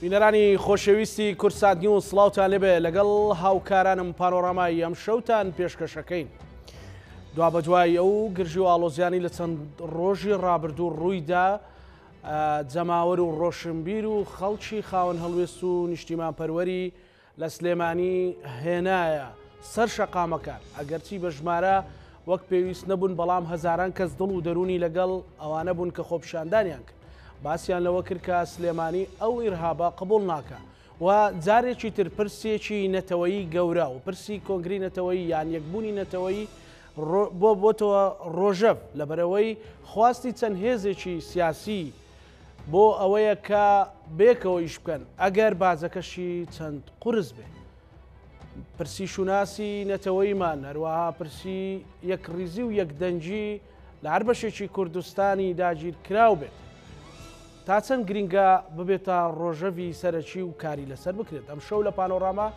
بینەرانی خۆشەویستی کوردسات نیوز سڵاوتان لێبێ لەگەڵ هاوکارانم پانۆرامای ئەم شەوتان پێشکەشەکەین. دوابەدوای ئەو گرژی و ئاڵۆزیانی لە چەند ڕۆژی ڕابردوو ڕوویدا جەماوەر و ڕۆشنبیر و خەڵکی خاوەن هەڵوێست و نیشتیمانپەروەری لە سلێمانی هێنایە سەر شەقامەکان، ئەگەرچی بە ژمارە وەک پێویست نەبوون، بەڵام هەزاران کەس دڵ و دەروونی لەگەڵ ئەوانە بوون کە خۆپیشاندانیان کرد، باسیان لەوە کرد کە سلێمانی ئەو ئیرهابە قبوڵ ناکا و جارێکی تر پرسێکی نەتەوەیی گەورە و پرسی کۆنگری نەتەوەیی یان یەکبوونی نەتەوەیی بۆ بۆتەوە ڕۆژەڤ لەبەرئەوەی خواستی چەند هێزێکی سیاسی بۆ ئەوەیە کە بێکەوە ئیش بکەن ئەگەر باجەکەشی چەند قورس بێ. پرسی شوناسی نەتەوەیمان هەروەها پرسی یەکڕیزی و یەکدەنگی لە هەر بەشێکی کوردستانی داگیرکراو بێت. تا چەند گرینگە ببێتە ڕۆژەڤی سەرەکی و کاری لەسەر بکرێت. ئەمشەو لە پانۆراما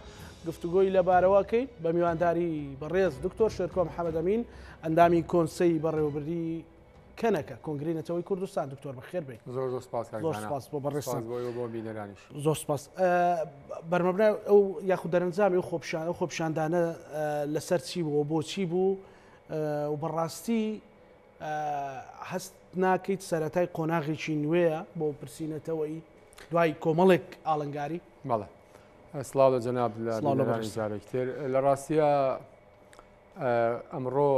گفتوگۆی لەبارەوە ئەکەین بە میوانداری بەڕێز دکتۆر شێرکۆ محەمەدئەمین ئەندامی کۆنسەی بەڕێوەبردی کەنەکە، کۆنگرەی نەتەوەی کوردستان. دکتۆر بەخێر بێی. زۆر زۆر سپاس کاک زۆر زانا. سپاس بۆ بەڕێزتان. سپاس بۆ ئێوە بۆ بینەرانیش. زۆر سپاس. بەرمەبنای ئەو یاخود دەرەنجامی ئەو خۆپیشان ئەو خۆپیشاندانە لەسەر چی بوو و بۆچی بوو و بەڕاستی هەست ناکەیت سەرەتای قۆناغێکی نوێیە بۆ پرسی نەتەوەیی دوای کۆمەڵێک ئاڵنگاری؟ بەڵێ. سڵاو لە جەناب لە سڵاو لە بینەرانی بەڕێزت. جارێکی تر. لە ڕاستیە ئەمڕۆ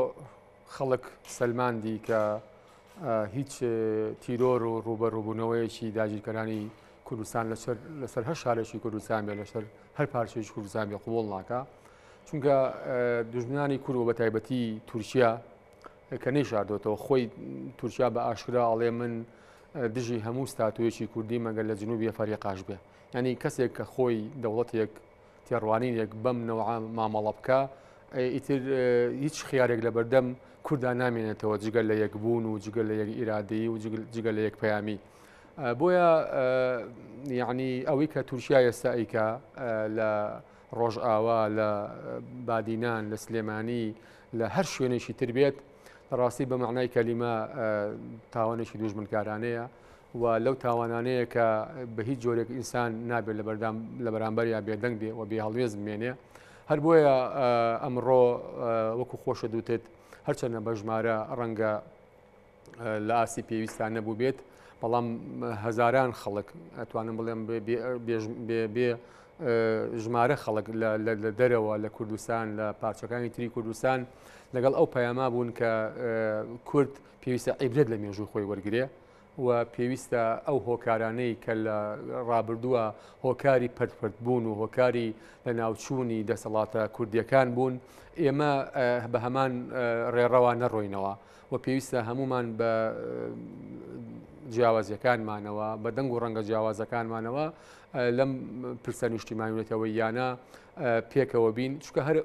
خەڵک سەلماندی کە هیچ تیرۆر و ڕووبەڕووبوونەوەیەکی داگیرکەرانی کوردستان لەسەر هەر شارێکی کوردستان بێ لەسەر هەر پارچەیەکی کوردستان بێ قبوڵ ناکا چونکە دوژمنانی کورد و بە تایبەتی تورکیا کە نەیشاردۆتەوە خۆی تورکیا بە ئاشکرا ئەڵێ من دژی هەموو ستاتویەکی کوردی مەگەر لە جنوبی ئەفەریقاش بێ ینی کەسێک کە خۆی دەوڵەتێک تێڕوانینێک بەم نەوعە مامەڵە بکا ئیتر هیچ خیارێک لە بەردەم کوردا نامێنێتەوە جگە لە یەکبوون و جگە لە یەک ئیرادەیی و جگە لە یەک پەیامی. بۆیە یعنی ئەوەی کە تورکیا ئێستا ئەیکا لە ڕۆژئاوا لە بادینان لە سلێمانی لە هەر شوێنێکی تر بێت لە ڕاستی بە مەعنای کەلیمە تاوانێکی دوژمنکارانەیە و لەو تاوانانەیە کە بە هیچ جۆرێک ئینسان نابێت لە بەردام لە بەرامبەریا بێدەنگ بێ و بێ هەڵوێست بمێنێ هەر بۆیە ئەمڕۆ وەکو خۆشە دوتت هەرچەندە بە ژمارە ڕەنگە لە ئاستی پێویستان نەبوو بێت بەڵام هەزاران خەڵک ئەتوانم بڵێم بێ ژمارە خەڵک لە دەرەوە لە کوردستان لە پارچەکانی تری کوردستان لەگەڵ ئەو پەیاما بوون کە کورد پێویستە عیبرەت لە مێژوو خۆی وەرگێ و پێویستە ئەو هۆکارانەی کە لە ڕابردووە هۆکاری پەرت پەرت بوون و هۆکاری لەناوچوونی دەسەڵاتە کوردییەکان بوون، ئێمە بە هەمان ڕێڕەوە نەڕۆینەوە و پێویستە هەموومان بە جیاوازیەکانمانەوە بە دەنگ و ڕەنگە جیاوازەکانمانەوە لەم پرسە نیشتیمانی و نەتەوەییانە پێکەوە بین چونکە هەر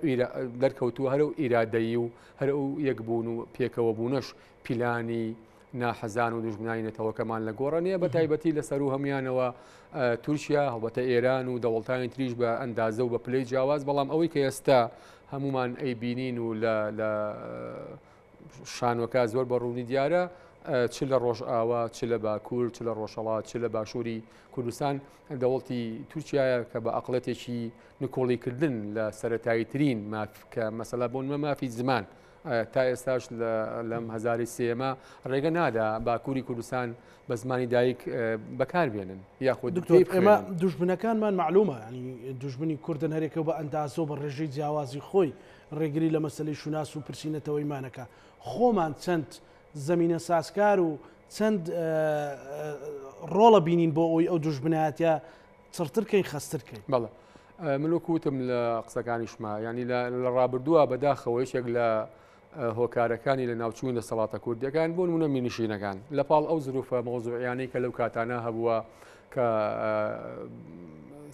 دەرکەوتووە هەر ئەو ئیرادەیی و هەر ئەو یەکبوون و پێکەوە بوونەش پیلانی ناحەزان و دوژمنانی نەتەوەکەمان لە گۆڕە نییە بە تایبەتی لە سەرو هەمویانەوە تورکیا هەڵبەتە ئێران و دەوڵتانی تریش بە ئەندازە و بە پلەی جیاواز بەڵام ئەوەی کە ئێستا هەمومان ئەیبینین و لە شانۆکە زۆر بە ڕوونی دیارە چ لە ڕۆژئاوا چ لە باکوور چ لە ڕۆژهەڵات چ لە باشووری کوردستان دەوڵتی تورکایە کە بە ئەقلەتێکی نکۆڵیکردن لە سەتایی ترین ماف کە مەسەلا بۆ نمە مافی زمان تا ئێستاش لەم هەزاری سێیەمە ڕێگە نادا باکووری کوردستان بە زمانی دایک بەکار بێنن یاخود دکتۆر ئێمە دوژمنەکانمان معلومە ینی دوژمنی کوردن هەرێکە بە ئەندازە و بە ڕێژەی جیاوازی خۆی ڕێگری لە مەسەلەی شوناس و پرسی نەتەوەیمانەکە خۆمان چەند زەمینە سازکار و چەند ڕۆڵە بینین بۆ ئەوی ئەو دوژمنایەتە چڕتر کەین خەستتر کەین. بەڵێ من وەکو وتم لە قسەکانیشما ینی لە ڕابردووە بەداخەوە یەکێک لە هۆکارەکانی لە ناوچوون دەسەڵاتە کوردیەکان بۆ نمونە مینشینەکان لە پاڵ ئەو زروفە مەوزوعیانەی کە لەو کاتانە هەبووە کە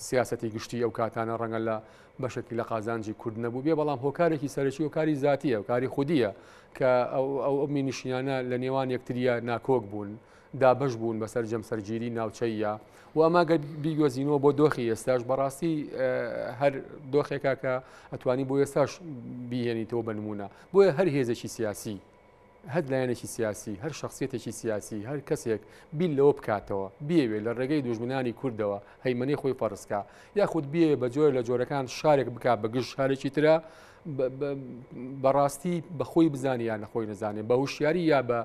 سیاستی گشتی ئەو کاتانە ڕەنگە لە بەشێکی لە قازانجی کورد نەبوو بێ بەڵام هۆکارێکی سەرەکی هۆکاری زاتیە و کاری خودیە کە ئەو ئەو مینشینانە لە نێوان یەکتریە ناکۆک بوون دابەش بوون بەسەر جەمسەرگیری ناوچەییا و ئەمە گەر بیگۆزینەوە بۆ دۆخی ئێستاش بەڕاستی هەر دۆخێکە کە ئەتوانی بۆ ئێستاش بیهێنیتەوە بە نمونە بۆیە هەر هێزێکی سیاسی هەر لایەنێکی سیاسی، هەر شەخسیەتێکی سیاسی، هەر کەسێک بیر لەوە بکاتەوە بیەوێ لە ڕێگەی دوژمنانی کوردەوە هەیمەنەی خۆی فەرز کا، یاخود بیەوێ بە جۆرێک لە جۆرەکان شارێک بکا بە گژ شارێکی ترا، بەڕاستی بە خۆی بزانێ یا نەخۆی نەزانێ، بە هوشیاری یا بە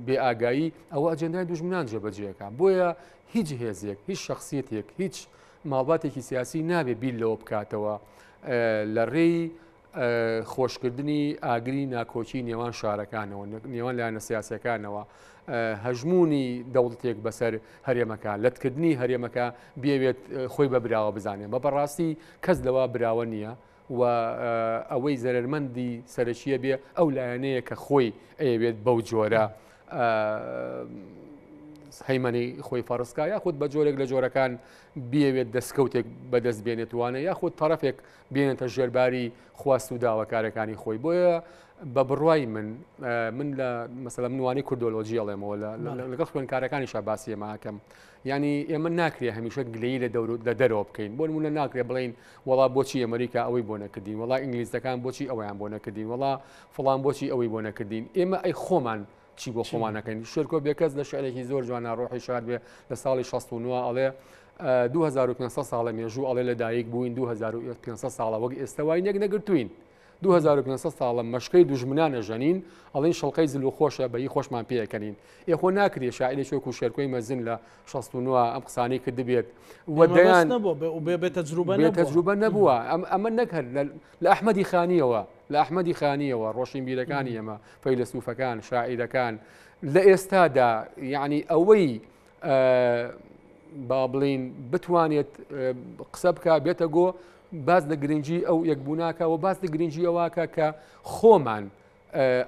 بێ ئاگایی، ئەوە ئەجێندای دوژمنان جێبەجێ ئەکا. بۆیە هیچ هێزێک، هیچ شەخسیەتێک، هیچ ماڵباتێکی سیاسی نابێ بیر لەوە بکاتەوە لە ڕێی خۆشکردنی ئاگری ناکۆکی نێوان شارەکانەوە، نێوان لایەنە سیاسەکانەوە، هەژمونی دەوڵەتێک بەسەر هەرێمەکە، لەتکردنی هەرێمەکە بێوێت خۆی بە براوە بزانێت. بە بەڕاستی کەس لەوە براوە نییە و ئەوەی زەرەرمەندی سەرەکیە بێ ئەو لایەنەیە کە خۆی ئەیەوێت بەو جۆرە هەیمەنەی خۆی فەرزکا، یاخود بە جۆرێک لە جۆرەکان بیەوێت دەستکەوتێک بەدەست بێنێتوانە، یاخود تەرەفێک بێنێتە ژێرباری خواست و داواکارەکانی خۆی. بۆیە بە بڕوای من، من لە مەسەلە من وانەی کوردۆلۆژی ئەڵێمەوە لەگەڵ خوێندکارەکانیشا باسی ئێمە ئەکەم، یعنی ئێمە ناکرێ هەمیشە گلەیی لە دەور لە دەرەوە بکەین. بۆ نمونە ناکرێ بڵێین وەڵا بۆچی ئەمریکا ئەوەی بۆ نەکردین، وەڵا ئینگلیزەکان بۆچی ئەوەیان بۆ نەکردین، وەڵا فڵان بۆچی ئەوەی بۆ نەکردین. ئێمە ئەی خۆمان چی بۆ خۆمان نەکەین؟ شێرکۆ بێکەس لە شعرێکی زۆر جوانە ڕۆحی شاد بێ لە ساڵی 69 ئەڵێ 2500 ساڵە مێژوو ئەڵێ لە دایک بووین، 2500 ساڵە وەک ئێستا وای نەک نەگرتوین، 2500 ساڵە مەشکەی دوژمنانە ژەنین، ئەڵێن شڵقەی زل و خۆشە بە هی خۆشمان پێکەنین. ئێ خۆ ناکرێ شاعیرێکی وەکو شێرکۆی مەزن لە 69 ئەم قسانەی کردبێت و دەیان بێ تەجروبە بێ تەجروبە نەبووە. ئەمە نەک هەر لە ئەحمەدی خانیەوە، لە ئەحمەدی خانیەوە ڕۆشنبیرەکانی ئێمە، فەیلەسوفەکان، شاعیرەکان لە ئێستادا، یعنی ئەوەی با بڵین بتوانێت قسە بکە بێتە گۆ، باز لە گرنگی ئەو یەکبووناکە و باز لە گرنگی ئەوواکە کە خۆمان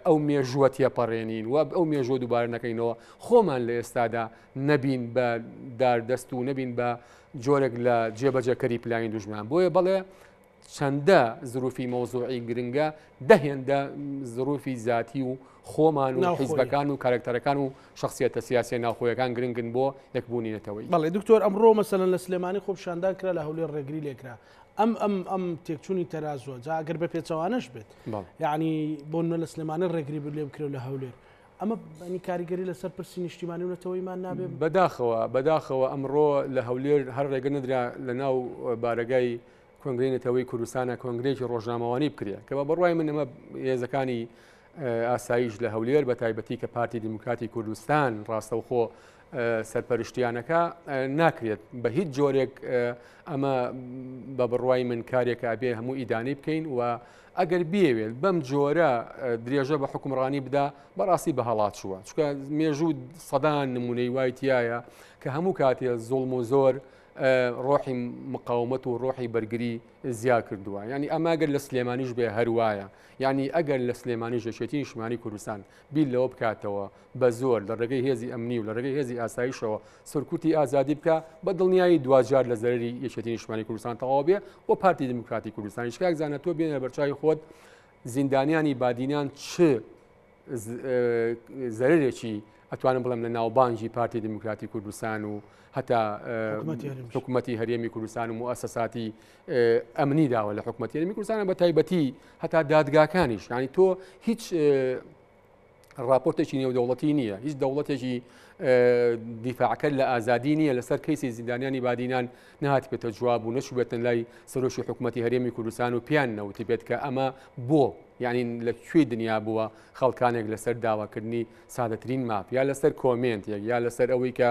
ئەو مێژووە تێپەڕێنین و ئەو مێژوە دووبارە نەکەینەوە، خۆمان لە ئێستادا نەبین بە داردەست و نەبین بە جۆرێک لە جێبەجێکەری پلانی دوژمان. بۆیە بەڵێ چەندە زروفی مەوزوعی گرنگە، دە هێندە زروفی زاتی و خۆمان و حیزبەکان و کارکتەرەکان و شخصیەتە سیاسیە ناوخۆیەکان گرنگن بۆ یەکبوونی نەتەوەیی. بەڵێ دکتۆر، ئەمڕۆ مەسەلەن لە سلێمانی خۆپیشاندان کرا، لە هەولێر ڕێگری لێکرا. ئەم ئەم ئەم تێکچوونی تەرازووە، جا ئەگەر بە پێچەوانەش بێت، یعنی بۆ نمونە لە سلێمانی ڕێگری لێ بکرێ و لە هەولێر، ئەمە بەنی کاریگەری لەسەر پرسی نیشتیمانی و نەتەوەیمان نابێ؟ بەداخەوە، بەداخەوە ئەمڕۆ لە هەولێر هەر ڕێگە نەدرا لە ناو بارەگای کۆنگرەی نەتەوەی کوردستانە کۆنگرەیەکی ڕۆژنامەوانی بکرێ، کە بە بڕوای من ئەمە هێزەکانی ئاسایش لە هەولێر بە تایبەتی کە پارتی دیموکراتی کوردستان ڕاستەوخۆ سەرپەرشتیانەکە ناکرێت بە هیچ جۆرێک. ئەمە بە بڕوای من کارێکە ئەبێ هەموو ئیدانەی بکەین و ئەگەر بیەوێت بەم جۆرە درێژە بە حکومڕانی بدا بەڕاستی بە هەڵاچووە، چونکە مێژوو سەدان نمونەی وای تایە کە هەموو کاتێ زوڵم و زۆر ڕۆحی مقاومەت و ڕۆحی بەرگری زیا کردووە. یعنی ئەمە گەر لە سلێمانیش بێ هەروایە، یعنی ئەگەر لە سلێمانی یەکێتی نیشتمانی کوردستان بیر لەوە بکاتەوە بە زۆر لە ڕێگەی هێزی ئەمنی و لە ڕێگەی هێزی ئاسایشەوە سەرکوتی ئازادی بکە، بە دڵنیایی دواجار لە زەرەری یەکێتی نیشتمانی کوردستان تەواو بێ و پارتی دیموکراتی کوردستانیش. کاک زانا تۆ بێنە بەرچاوی خۆت زیندانیانی بادینان چ زەرەرێکی ئەتوانم بڵێم لە ناوبانگی پارتی دیموکراتی کوردستان و هەتا حکوومەتی هەرێمی کوردستان و موئەسەساتی ئەمنی داوە لە حکوومەتی هەرێمی کوردستان بە تایبەتی هەتا دادگاکانیش. یعنی تۆ هیچ راپۆرتێکی نێودەوڵەتی نییە، هیچ دەوڵەتێکی دیفاعکەر لە ئازادی نییە لەسەر کەیسی زیندانیانی بادینان نهاتبێتە جواب و نەچووبێتن لای سەرۆکی حکوومەتی هەرێمی کوردستان و پیان نەوتی بێت کە ئەمە بۆ، یعنی لە کوێی دنیا بووە خەڵکانێک لەسەر داواکردنی سادەترین ماف یا لەسەر کۆمێنتێک یا لەسەر ئەوەی کە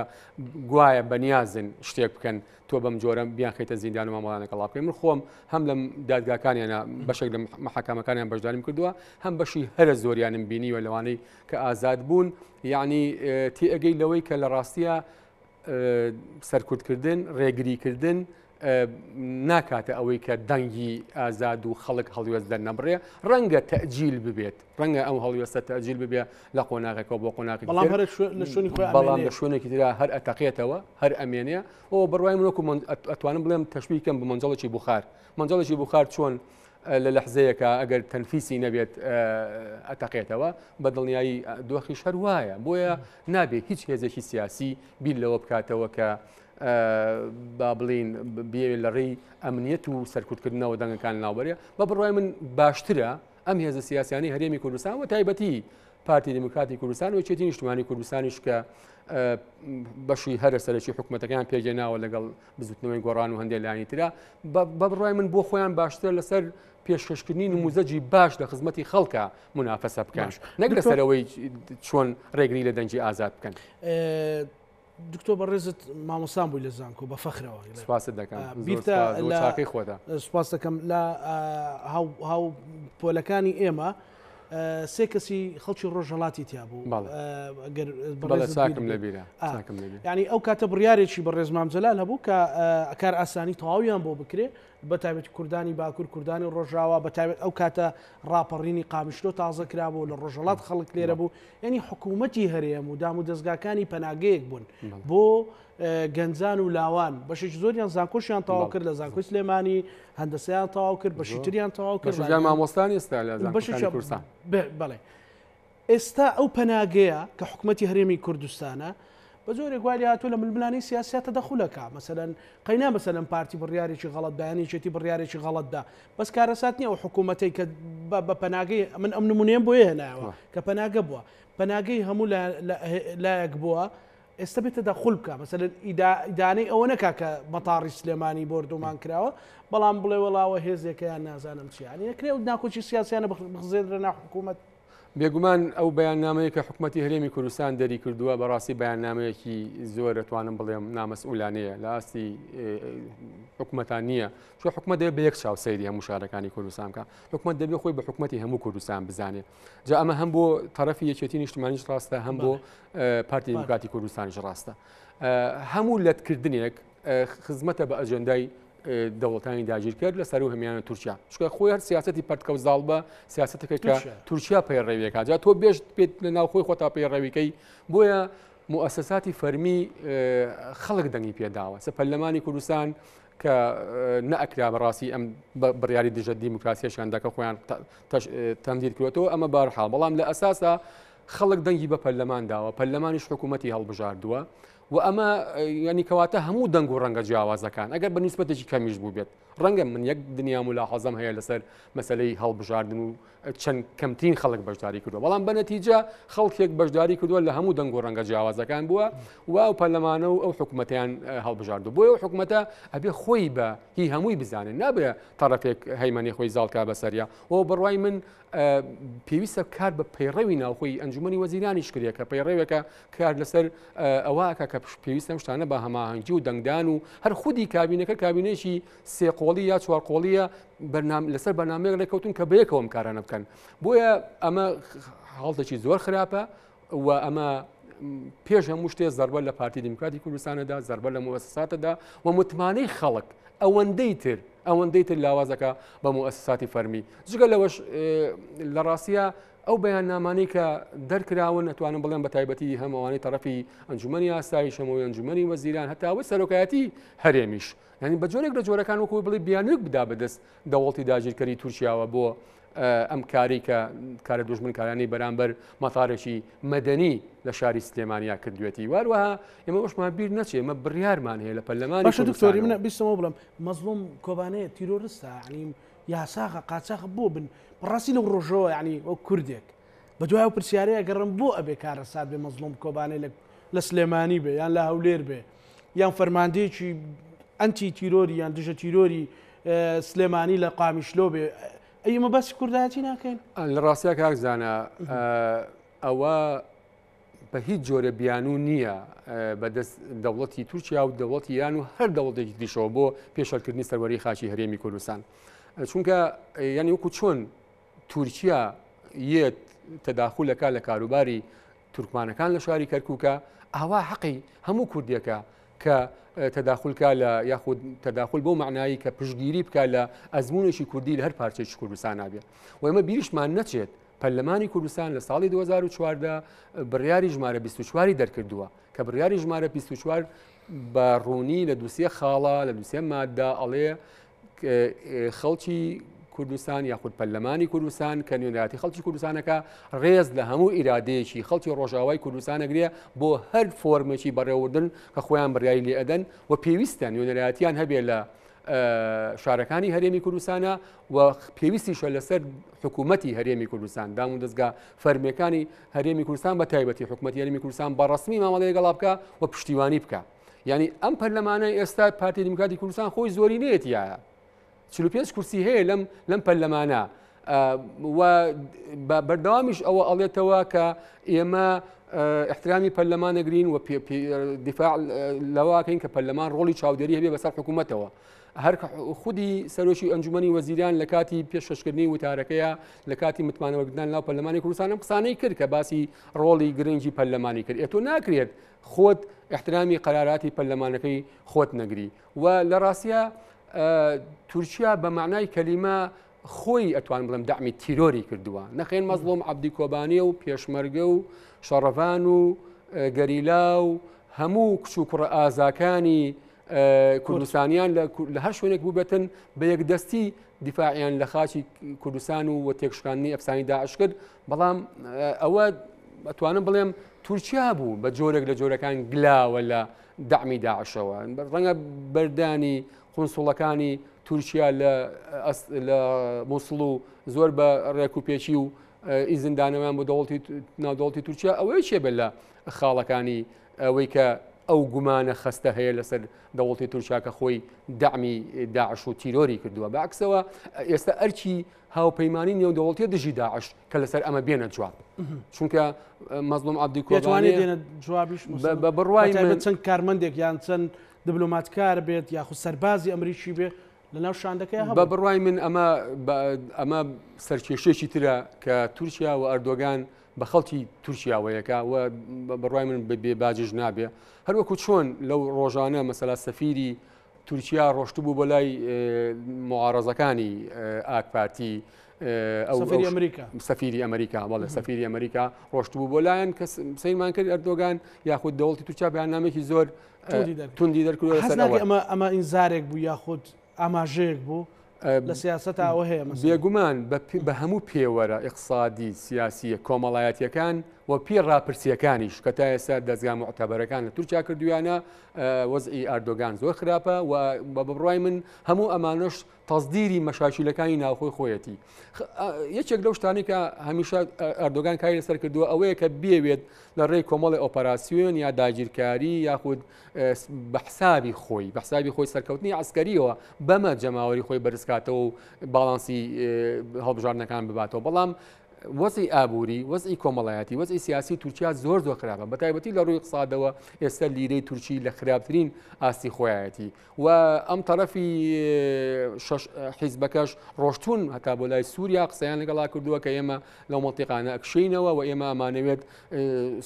گوایە بەنیازن شتێک بکەن تۆ بەم جۆرە بیانخەیتە زیندان و مامەڵانە کەڵا بکەین. من خۆم هەم لە دادگاکانیانە بەشێک لە محاکامەکانیان بەشداریم کردووە، هەم بەشی هەرە زۆریانم بینیوە لەوانەی کە ئازاد بوون، یعنی تێئەگەی لەوەی کە لە ڕاستیە سەرکوتکردن، ڕێگریکردن ناکاتە ئەوەی کە دەنگی ئازاد و خەڵک هەڵوێست دەرنەبڕێ. ڕەنگە تەجیل ببێت، ڕەنگە ئەو هەڵوێستە تەجیل ببێ لە قۆناغێکەوە بۆ قۆناغێکی بەڵام هەر لە شوێنی خۆی بەڵام لە شوێنێکی ترا هەر ئەتەقێتەوە، هەر ئەمێنێ. ئەو بڕوای من وەکو ئەتوانم بڵێم تەشبیه کەم بە مەنجەڵێکی بوخار. مەنجەڵێکی بوخار چۆن لە لەحزەیەکە ئەگەر تەنفیسی نەبێت ئەتەقێتەوە، بە دڵنیایی دۆخیش هەر وایە. بۆیە نابێ هیچ هێزێکی سیاسی بیر لەوە بکاتەوە کە با بڵین بێ لە ڕێی ئەمنیەت و سەرکوتکردنەوە دەنگەکان ناوبەرێ. بە بڕوای من باشترە ئەم هێزە سیاسیانی هەرێمی کوردستان و تایبەتی پارتی دیموکراتی کوردستان و یەکێتی نیشتمانی کوردستانیش کە بەشی هەرە سەرەکی حکوومەتەکەیان پێگەناوە لەگەڵ بزوتنەوەی گۆڕان و هەندێک لایەنی ترە بە بڕای من بۆ خۆیان باشترە لەسەر پێشکەشکردنی نموزەجی باش لە خزمەتی خەڵکە منافەسە بکەن نەک لەسەرەوەی چۆن ڕێگری لە دەنگی ئازاد بکەن. دکتۆر بەڕێزت مامۆستان بووی لە زانکۆ بە فەخرەوە سپاست دەکەم بیرتە لە خۆدا سپاس دەکەم لە هاو پۆلەکانی ئێمە سێ کەسی خەڵکی ڕۆژهڵاتی تیا بوو ینی ئەو کاتە بڕارێکی بە ڕێزمام جەلال هەبوو کە ئەکار ئاسانی تەواویان بۆ بکرێ بە تایبەتی کوردانی باکوور کوردانی ڕۆژاوا بە تایبەت ئەو کاتە ڕاپەڕینی قامیشلۆ تازە کرابوو لە ڕۆژهەڵات خەڵک لێرە بوو یعنی حکوومەتی هەرێم و دام و دەستگاکانی پەناگەیەک بوون بۆ گەنجان و لاوان بەشێکی زۆریان زانکۆشیان تەواو کرد لە زانکۆی سلێمانی هەندەسەیان تەواو کرد بەشی تریان تەواو کرد مامۆستان ئێستا لە بەشێکی کوردستان بەڵێ ئێستا ئەو پەناگەیە کە حکومەتی هەرێمی کوردستانە بە جۆرێک وای لێهاتووە لە ململانێی سیاسیا تەدەخول ئەکا مەسەلەن قەینا مەسەلەن پارتی بڕیارێکی غەڵەت دا یان یەکێتی بڕیارێکی غەڵەت دا بەس کارەسات نییە ئەو حکوومەتەی کە بە پەناگەی من ئەم نمونەیەم بۆ هێنایەوە کە پەناگە بووە پەناگەی هەموو لایەک بووە ئێستا بێت تەدەخول بکە مەسەلەن ئیدانەی ئەوە نەکا کە مەتاڕی سلێمانی بۆردومان کراوە بەڵام بڵێ وەڵاوە هێزێکەیان نازانم چیانی ئەکرێ و ناکۆکی سیاسیانە بخزێنرە ناو حکوومەت. بێگومان ئەو بەیاننامەیە کە حکومەتی هەرێمی کوردستان دەری کردووە بەڕاستی بەیاننامەیەکی زۆر دەتوانم بڵێم نامەسئولانەیە لە ئاستی حکومەتان نییە چۆ حکومەت دەبێت بە یەک چاو سەیری هەموو شارەکانی کوردستان بکە حکومەت دەبێت خۆی بە حکومەتی هەموو کوردستان بزانێ جا ئەمە هەم بۆ تەرەفی یەکێتی نیشتمانیش ڕاستە هەم بۆ پارتی دیموکراتی کوردستانیش ڕاستە هەموو لەتکردنێک خزمەتە بە ئەجێندای دەوڵەتانی داگیرکەر لە سەرو هەمیانە تورکیا چکە خۆی هەر سیاستی پەرتکە و زاڵ بە سیاستەکە کە تورکیا پەیڕەویەکە جا تۆ بێشت پێت لە ناوخۆی خۆتا پەیڕەویکەی بۆیە موسساتی فەرمی خەڵک دەنگی پێداوە سە پەرلەمانی کوردستان کە نەئەکرا بەڕاستی ئەم بڕیاری دژە دیموکراسیشان دەکە خۆیان تەمدید کردەوە ئەمە بارحاڵ بەڵام لە ئەساسا خەڵک دەنگی بە پەرلەمان داوە پەرلەمانیش حکوومەتی هەڵبژاردووە و ئەمە ینی کەواتە هەموو دەنگ و ڕەنگە جیاوازەکان ئەگەر بە نیسبەتێکی کەمیش بوو بێت ڕەنگە من یەک دنیا ملاحەزەم هەیە لەسەر مەسلەی هەڵبژاردن و چەند کەمترین خەڵک بەشداری کردووە بەڵام بە نەتیجە خەڵکێک بەشداری کردووە لە هەموو دەنگ و ڕەنگە جیاوازەکان بووە و ئەو پەرلەمانە و ئەو حکوومەتیان هەڵبژاردو بۆیە ئەو حکوومەتە ئەبێ خۆی بە هی هەمووی بزانێت نابێ تەڕەفێک هەیمەنی خۆی زاڵکا بەسەریا و بڕوای من پێویستە کار بە پەیڕەوی ناوخۆی ئەنجومەنی وەزیرانیش کرێ کە پەیڕەوێکە کار لەسەر ئەوەکە کە پێویستە ئەم شتانە بە هەماهەنگی و دەنگدان و هەر خودی کابینەکە کابینێکی سێ قۆڵی یا چوار قۆڵیە لەسەر بەرنامەیەک ڕێککەوتون کە بەیەکەوە ئەم کارانە بکەن بۆیە ئەمە حاڵتێکی زۆر خراپە و ئەمە پێش هەموو شتێ زەربە لە پارتی دیموکراتی کوردستانەدا زەربە لە موسساتەدا و متمانەی خەڵک ئەوەندەی تر ئەوەندەی تر لاوازەکە بە موسساتی فەرمی جگە لەوەش لە ڕاستە ئەو بەیاننامانەی کە دەرکراون ئەتوانم بڵێم بە تایبەتی هەم ئەوانەی تەڕەفی ئەنجومەنی ئاسایش هەمەوەی ئەنجومەنی وەزیران هەتا ئەوەی سەرۆکایەتی هەرێمیش یعنی بە جۆرێک لە جۆرەکان وەکو بڵێ بیانووک بدا بەدەست دەوڵەتی داگیرکەری تورکیاوە بۆ ئەم کاری کە کارە دوژمنکارانی بەرامبەر مەتارێکی مەدەنی لە شاری سلێمانیا کردوێتی واروەها ئێمە وەشمان بیر نەچێ ئمە بڕیارمان هەیە لە پەرلەمانی باشە دکتۆری منە بیستمەوە بڵم مەزڵوم کۆبانێ تیرۆرستە یعنی یاساغە قاچاخە بۆ بن بەڕاستی لەو ڕۆژەوە یعنی وەک کوردێک بە دوای ئەو پرسیارەیە گەڕم بۆ ئەبێ کارەسات بێ مەزڵوم کۆبانێ لە لە سلێمانی بێ یان لە هەولێر بێ یان فەرماندەیەکی ئەنتی تیرۆری یان دژە تیرۆری سلێمانی لە قامیشلۆ بێ ئەی ئمە باسی کوردایەتی ناکەین لە ڕاستیا کاک زانا ئەوە بە هیچ جۆرە بیانوو نییە بەدەست دەوڵەتی تورکیا و دەوڵەتی ئێران و هەر دەوڵەتێکی تریشەوە بۆ پێشەلکردنی سەروەری خاکی هەرێمی کوردستان چونکە یعنی وەکو چۆن تورکیا یەت تەداخولەکە لە کاروباری تورکمانەکان لە شاری کەرکووکە ئاوا حەقی هەموو کوردێکە کە تەداخولکە لە یاخود تەداخل بۆ معنایی کە پشگیری بکە لە ئەزمونێکی کوردی لە هەر پارچێکی کوردستان نابێ و ئێمە بیریشمان نەچێت پەرلەمانی کوردستان لە ساڵی 2014 بڕیاری ژمارە 24 دەرکردووە کە بڕیاری ژمارە 24 بە ڕوونی لە دوسێ خاڵە لە دوسێ ماددا ئەڵێ خەڵکی کوردستان یاخود پەرلەمانی کوردستان کە نوێنەرایەتی خەڵکی کوردستانەکە ڕێز لە هەموو ئیرادەیەکی خەڵکی ڕۆژاوای کوردستانەگرێ بۆ هەر فۆرمێکی بەڕێوەبردن کە خۆیان بڕیاری لێ ئەدەن و پێویستە نوێنەرایەتیان هەبێ لە شارەکانی هەرێمی کوردستانە و پێویستیشە لەسەر حکوومەتی هەرێمی کوردستان دام و دەستگا فەرمیەکانی هەرێمی کوردستان بە تایبەتی حکوومەتی هەرێمی کوردستان بە ڕسمی مامەڵەی لەگەڵا بکە و پشتیوانی بکە یعنی ئەم پەرلەمانە ئێستا پارتی دیموکراتی کوردستان خۆی زۆری نێتیایە 45 کورسی هەیە لەم لەم پەرلەمانە و بەردەوامیش ئەوە ئەڵێتەوە کە ئێمە احترامی پەرلەمان نەگرین و دیفاع لەواکەین کە پەرلەمان ڕۆڵی چاودێری هەبێ بەسەر حکوومەتەوە. هەر خودی سەرۆکی ئەنجومەنی وەزیران لە کاتی پێشکەشکردنی وتارەکەیە لە کاتی متمانەوەگرتن ناو پەرلەمانی کوردستان ئەم قسانەی کرد کە باسی ڕۆڵی گرنگی پەرلەمانی کرد ئێ تۆ ناکرێت خۆت احترامی قەراراتی پەرلەمانەکەی خۆت نەگری و لە ڕاستە تورکیا بە معنای کەلیمە خۆی ئەتوان بڵێم دەعمی تیرۆری کردووە نەخێن مەزڵۆم عەبدی کۆبانیە و پێشمەرگە و شەڕەڤان و گەریلا و هەموو کچ و کوڕە ئازاکانی کوردستانیان لە هەر شوێنێک بووبێتن بە یەکدەستی دیفاعیان لە خاچی کوردستان و وە تێکشکاندنی ئەفسانی داعش کرد بەڵام ئەوە ئەتوانم بڵێم تورکیا بوو بە جۆرێک لە جۆرەکان گلاوە لە دەعمی داعشەوە ڕەنگە بەردانی قونسوڵەکانی تورکیا لە لە موسڵ و زۆر بە ڕێک و پێکی و ئیزندانەوەیان بۆ دەوڵەتی ناودەوڵەتی تورکیا ئەوەی چێ بێت لە خاڵەکانی ئەوەی کە ئەو گومانە خەستە هەیە لەسەر دەوڵەتی تورکیا کە خۆی دەعمی داعش و تیرۆری کردووە بەعکسەوە ئێستا ئەرکی هاوپەیمانی نێودەوڵەتیە دژی داعش کە لەسەر ئەمە بێنە جواب چونکە مەزڵوم عەبدی کۆبانێ دێنە جوابیش بە بڕوای من چەند کارمەندێک یان چەند دبلۆماتکار بێت یاخود سەربازی ئەمریکی بێ لەناو شاندەکەی هەبوو. بە بڕوای من ئەمە ئەمە سەرکێشێکی ترە کە تورکیا و ئەردۆگان بە خەڵکی تورکیاوەیەکە و بڕوای من بێ باجش نابێ هەروەکو چۆن لەو ڕۆژانە مەسەلا سەفیری تورکیا ڕۆشتبوو بۆ لای معارەزەکانی ئاک پارتی سەفیری ئەمریکا سەفیری ئەمریکا بەڵێ سەفیری ئەمریکا ڕۆشتبوو بۆ لایەن کە سەیرمان کرد ئەردۆگان یاخود دەوڵەتی تورکیا بەیاننامێکی زۆر توندی دەرکردووە لەسەر ئەوە. ئەمە ئەمە ئینزارێک بوو یاخود ئاماژەیەک بوو لە سیاسەتا ئەوە هەیە مەسەلەن. بێگومان بە هەموو پێوەرە ئیقتسادی، سیاسییە، کۆمەڵایەتییەکان و پێ ڕاپرسییەکانیش کە تا ئێستا دەزگا موعتەبەرەکان لە تورکیا کردوویانە وەزعی ئەردۆگان زۆر خراپە و بە بڕوای من هەموو ئەمانەش تەسدیری مەشاکیلەکانی ناوخۆی خۆیەتی. یەکێک لەو شتانەی کە هەمیشە ئەردۆگان کاری لەسەر کردووە ئەوەیە کە بیەوێت لە ڕێی کۆمەڵی ئۆپەراسیۆن یا داگیرکاری یاخود بە حسابی خۆی بە حسابی خۆی سەرکەوتنی عسکەریەوە بەمە جەماوەری خۆی بەرزکاتەوە و باڵانسی هەڵبژاردنەکان بباتەوە بەڵام وەزعی ئابووری وەزعی کۆمەڵایەتی وەزعی سیاسی تورکیا زۆر زۆر خراپە بە تایبەتی لە ڕووی اقتصادەوە ئێستا لیرەی تورکی لە خراپترین ئاستی خۆیەتی و ئەم تەرەفی شەش حیزبەکەش ڕۆشتون هەتا بۆ لای سووریا قسەیان لەگەڵا کردووە کە ئێمە لەو مەنتیقانە ئەکشینەوە و ئێمە ئەمانەوێت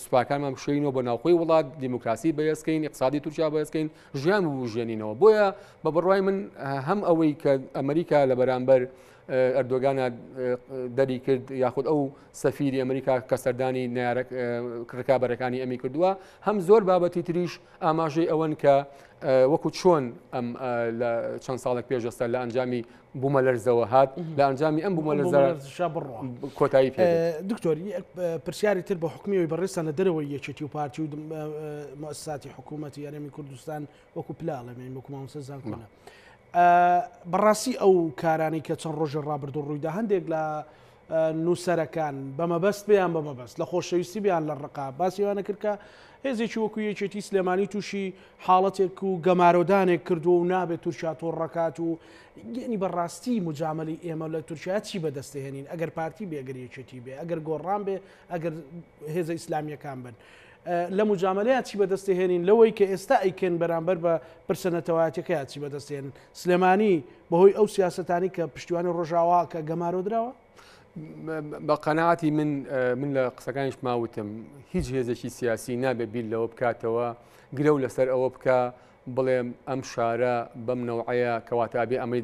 سوپاکانمان بشینەوە بۆ ناوخۆی وڵات دیموکراسی بەهێزکەین اقتصادی تورکیا بەهێزکەین ژیان ببژێنینەوە بۆیە بە بڕوای من هەم ئەوەی کە ئەمریکا لە بەرامبەر ئەردۆگانە دەری کرد یاخود ئەو سەفیری ئەمریکا کە سەردانی نارەک ڕکابەرەکانی ئەمی کردووە هەم زۆر بابەتی تریش ئاماژەی ئەوەن کە وەکو چۆن ئەم لە چەند ساڵێک پێش ئێستا لە ئەنجامی بوومەلەرزەوە هات لە ئەنجامی ئەم بوومەلەرزە بڕوا کۆتایی پێ دکتۆر پرسیاری تر بە حکومیەوەی بەڕێزتان لە دەرەوەی یەکێتی و پارتی و مؤسساتی حکوومەتی هەرێمی کوردستان وەکو پلاڵێمێن وەکو مامۆستا زانکۆنە بەڕاستی ئەو کارانەی کە چەند ڕۆژی ڕابردوو ڕوویدا هەندێک لە نووسەرەکان بە مەبەست بێ یان بە مەبەست لە خۆشەویستی بێ یان لە ڕقا باسی ئەوانە کرد کە هێزێکی وەکو یەکێتی سلێمانی تووشی حاڵەتێک و گەمارۆدانێک کردووە و نابێت تورکیا تۆڕەکات و یعنی بەڕاستی مجاملی ئێمە لە تورکیا چی بەدەستهێنین ئەگەر پارتی بێ ئەگەر یەکێتی بێ ئەگەر گۆڕان بێ ئەگەر هێزە ئیسلامیەکان بن لە مجاملەیان چی بەدەستهێنین لەوەی کە ئێستا ئەیکەن بەرامبەر بە پرسە نەتەوایەتەکەیان چی بەدەستهێنن سلێمانی بەهۆی ئەو سیاسەتانی کە پشتیوانی ڕۆژاوا کە گەمارۆ دراوە؟ بە قەناعەتی من من لە قسەکانیشما وتم هیچ هێزێکی سیاسی نابێت بیر لەوە بکاتەوە گرەو لەسەر ئەوە بکە بڵێم ئەم شارە بەم نەوعەیە کەواتە ئەبێ ئەمەی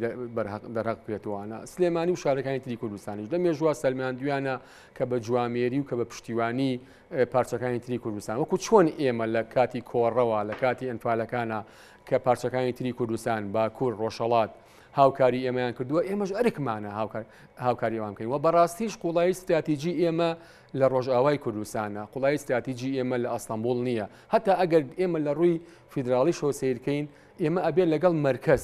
دەرهەق بکرێتوانە سلێمانی و شارەکانی تری کوردستانیش لە مێژوە سەلماندویانە کە بە جوامێری و کە بە پشتیوانی پارچەکانی تری کوردستان وەکو چۆن ئێمە لە کاتی کۆڕەوە لە کاتی ئەنفالەکانە کە پارچەکانی تری کوردستان، باکوور، ڕۆژهەڵات، هاوکاری ئێمەیان کردووە، ئێمەش ئەرکمانە هاوکاری ئەوان بکەین و بەڕاستیش قوڵایی ستراتیجی ئێمە لە ڕۆژئاوای کوردستانە، قوڵایی ستراتیجی ئێمە لە ئەستەنبوڵ نییە. هەتا ئەگەر ئێمە لە ڕووی فیدراڵیشەوە سەیرکەین، ئێمە ئەبێ لەگەڵ مەرکەز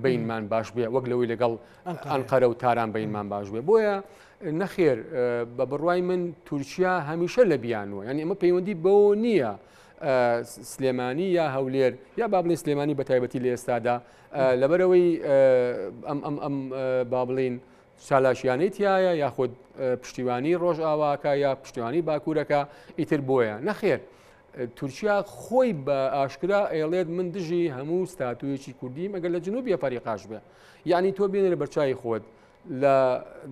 بینمان باش بێ وەک لەوەی لەگەڵ ئەنقەرە و تاران بینمان باش بێ. بۆیە نەخێر، بە بڕوای من تورکیا هەمیشە لە بیانوە، یعنی ئەمە پەیوەندی بەوە نییە سلێمانی یا هەولێر یا با بڵێن سلێمانی بە تایبەتی لە ئێستادا لەبەرەوەی ئەم ئەم ئەم با بڵین چالاکیانەی تایە یاخود پشتیوانی ڕۆژئاواکە یا پشتیوانی باکوورەکە ئیتر بۆیە. نەخێر، تورکیا خۆی بە ئاشکرا ئەیڵێت من دژی هەموو ستاتویەکی کوردیم ئەگەر لە جنوبی ئەفەریقاش بێ. یعنی تۆ بێنێ بەرچوی خۆت لە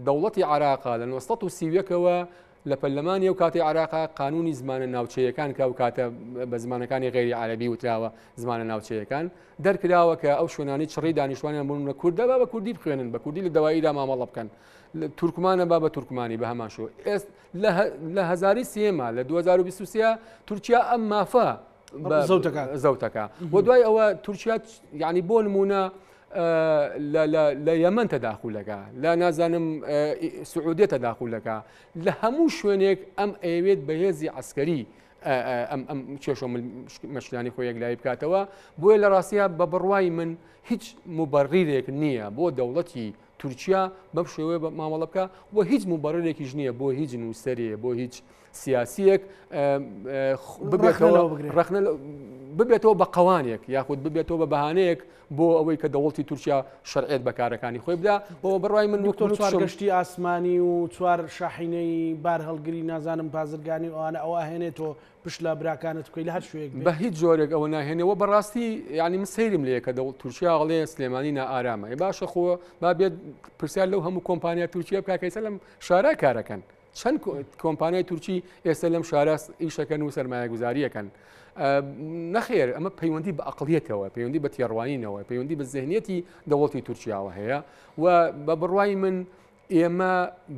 دەوڵەتی عراقا لە 1930ەوە لە پەرلەمانی ئەو کاتی عراقا قانونی زمانە ناوچەیەکان کە ئەو کاتە بە زمانەکانی غەیری عەرەبی وتراوە زمانە ناوچەیەکان دەرکراوە کە ئەو شوێنانی چڕی دانیشتوانیان بوون لە کوردە با بە کوردی بخوێنن، بە کوردی لە دەواییدا مامەڵە بکەن، تورکمانە با بە تورکمانی بە هەمان شێوە. ئێست لە هەزاری سێما لە 2023 تورکیا ئەم مافە زەوتەکە و دوای ئەوە تورکیا یعنی بۆ نمونە لە یەمەن تەداخولەکە، لە نازانم سعودیە تەداخولەکە، لە هەموو شوێنێک ئەم ئەیەوێت بەهێزی عسکەری ئەم ئەم کێشە مەشلانی خۆی یەکلایی بکاتەوە. بۆیە لە ڕاستە بە بڕوای من هیچ مبەڕیرێک نییە بۆ دەوڵەتی تورکیا بەم شێوەیە مامەڵە بکە و هیچ مبەڕێکیش نییە بۆ هیچ نووسەرێ، بۆ هیچ سیاسیەک ڕەخنە ببێتەوە بە قەوانێک یاخود ببێتەوە بە بەهانەیەک بۆ ئەوەی کە دەوڵەتی تورکیا شەرعێت بەکارەکانی خۆی بدا. بۆ بڕای من دکتۆر چوار گەشتی ئاسمانی و چوار شاحینەی بارهەڵگری نازانم بازرگانی و ئەوانە ئەوە هێنێتەوە پشت لە براکانت بکەی لە هەر شوێک بە هیچ جۆرێک ئەوە ناهێنەوە. بەڕاستی یعنی من سەیرم لێ کە دەوڵ تورکیا ئەڵێ سلێمانی نائارامە. باشە خۆ با بێت پرسیار لەو هەموو کۆمپانیا تورکیا بکا کە ئێستا لەم شارە کارەکەن. چەند کۆمپانیای تورکی ئێستا لەم شارە ئیشەکەن و سەرمایەگوزاریەکەن؟ نەخێر، ئەمە پەیوەندی بە ئەقلیەتەوە، پەیوەندی بە تێڕوانینەوە، پەیوەندی بە زهنیەتی دەوڵەتی تورکیاوە هەیە و بە بڕوای من ئێمە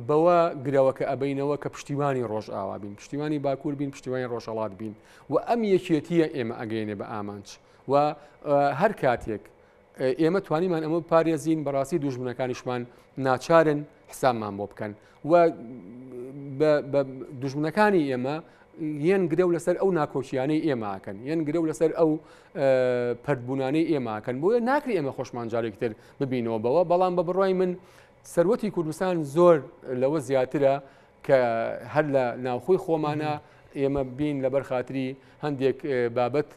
بەوە گرەوەکە ئەبینەوە کە پشتیوانی ڕۆژئاوا بین، پشتیوانی باکوور بین، پشتیوانی ڕۆژهەڵات بین و ئەم یەکێتیە ئێمە ئەگەینێ بە ئامانج و هەر کاتێک ئێمە توانیمان ئەمە بپارێزین بەڕاستی دوژمنەکانیشمان ناچارن حسابمان بۆ بکەن و دوژمنەکانی ئێمە یەن گرەو لەسەر ئەو ناکۆکیانەی ئێماکەن، یەن گرەو لەسەر ئەو پردبوونانەی ئێماکەن. بۆیە ناکری ئێمە خۆشمان جارێکتر ببینەوە بەوە. بەڵام بە بڕای من سەروەتی کوردستان زۆر لەوە زیاترە کە هەر لە ناوخۆی خۆمانە ئێمە بین لەبەر خاتری هەندێک بابەت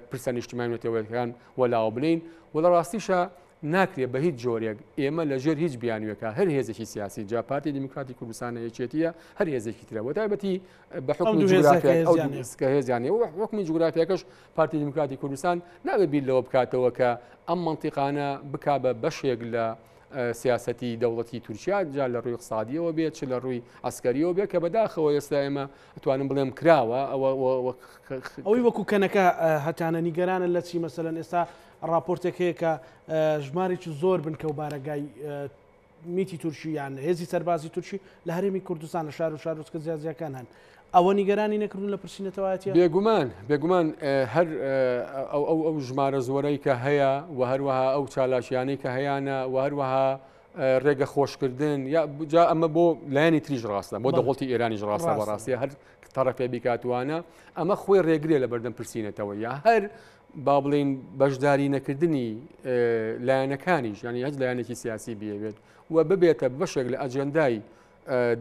پرسە نیشتیمانی نەتەوەکان وەلاوە بنین. و لە ڕاستیشە ناکرێت بە هیچ جۆرێک ئێمە لەژێر هیچ بیانوێکە هەر هێزێکی سیاسی، جا پارتی دیموکراتی کوردستانە، یەکێتیە، هەر هێزێکی ترە، بە تایبەتی بە حکومی جوگرافیا ئەو کە هێزیان هەیە و حکومی جوگرافیاکەش پارتی دیموکراتی کوردستان نابێت بیر لەوە بکاتەوە کە ئەم مەنتیقانە بکا بە بەشێک لە سیاسەتی دەوڵەتی تورکیا، جا لە ڕووی اقتصادیەوە بێت چ لە ڕووی عسکەریەوە بێت، کە بەداخەوە ئێستا ئێمە ئەتوانم بڵێم کراوە. ئەوە ئەوەی وەکو کەنەکە هەتانە نیگەرانە لە چی؟ مەسەلەن ئێستا راپۆرتێک هەیە کە ژمارێکی زۆر بنکە و بارەگای میتی تورکی یان هێزی سەربازی تورکی لە هەرێمی کوردستان لە شار و شارۆچکە جیاجیاکان هەن. ئەوە نیگەرانی نەکردون لە پرسی نەتەوایەتیە؟ بێگومان، بێگومان هەر ئەو ئەو ئەو ژمارە زۆرەی کە هەیە و هەروەها ئەو چالاکیانەی کە هەیانە و هەروەها ڕێگە خۆشکردن یا جا ئەمە بۆ لایەنی تریش ڕاستە، بۆ دەوڵەتی ئێرانیش ڕاستە، بەڕاستیە هەر تەڕەفێ بیکاتوانە ئەمە خۆی ڕێگرێ لە بەردەم پرسینەتەوە یا هەر با بڵین بەشداری نەکردنی لایەنەکانیش، یعنی هەچ لایەنێکی سیاسی بیەوێت و ببێتە بەشێک لە ئەجێندای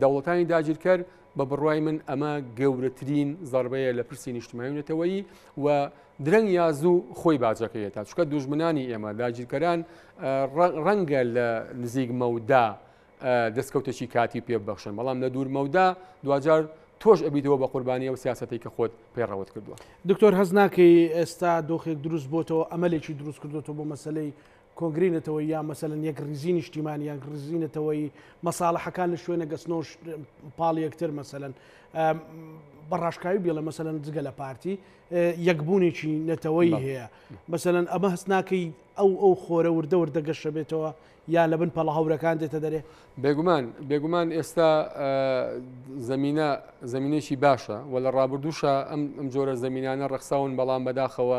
دەوڵەتانی داگیرکەر. بە بڕوای من ئەمە گەورەترین زەربەیە لە پرسی نیشتمانی و نەتەوەیی و درەنگ یا زوو خۆی باجەکەیەتا، چونکە دوژمنانی ئێمە داگیرکەران ڕەنگە لە نزیک مەودا دەستکەوتێکی کاتی پێ ببەخشن، بەڵام لە دوور مەودا دواجار تۆش ئەبیتەوە بە قوربانی ئەو سیاسەتەی کە خۆت پەیڕەوت کردووە. دکتۆر هەست ناکەی ئێستا دۆخێک دروست بۆتەوە، ئەمەلێکی دروست کردوێتەوە بۆ مەسلەی کۆنگرەی نەتەوەیی یا مەسەلەن یەک ڕیزی نیشتیمانی یان ڕیزی نەتەوەیی، مەساڵحەکان لە شوێنە گەسنەوە پاڵ یەکتر، مەسەلەن بە ڕاشکاوی بێڵێ مەسەلەن جگە لە پارتی یەکبوونێکی نەتەوەیی هەیە، مەسەلەن ئەمە هەست ناکەی ئەو ئەو خۆرە وردە وردە گەشە بێتەوە یا لە بن پەڵە هەورەکان دێتە دەرێ؟ بێگومان، بێگومان ئێستا زەمینە زەمینێکی باشە و لە ڕابردووشە ئەم ئەم جۆرە زەمینانە ڕەخساون، بەڵام بەداخەوە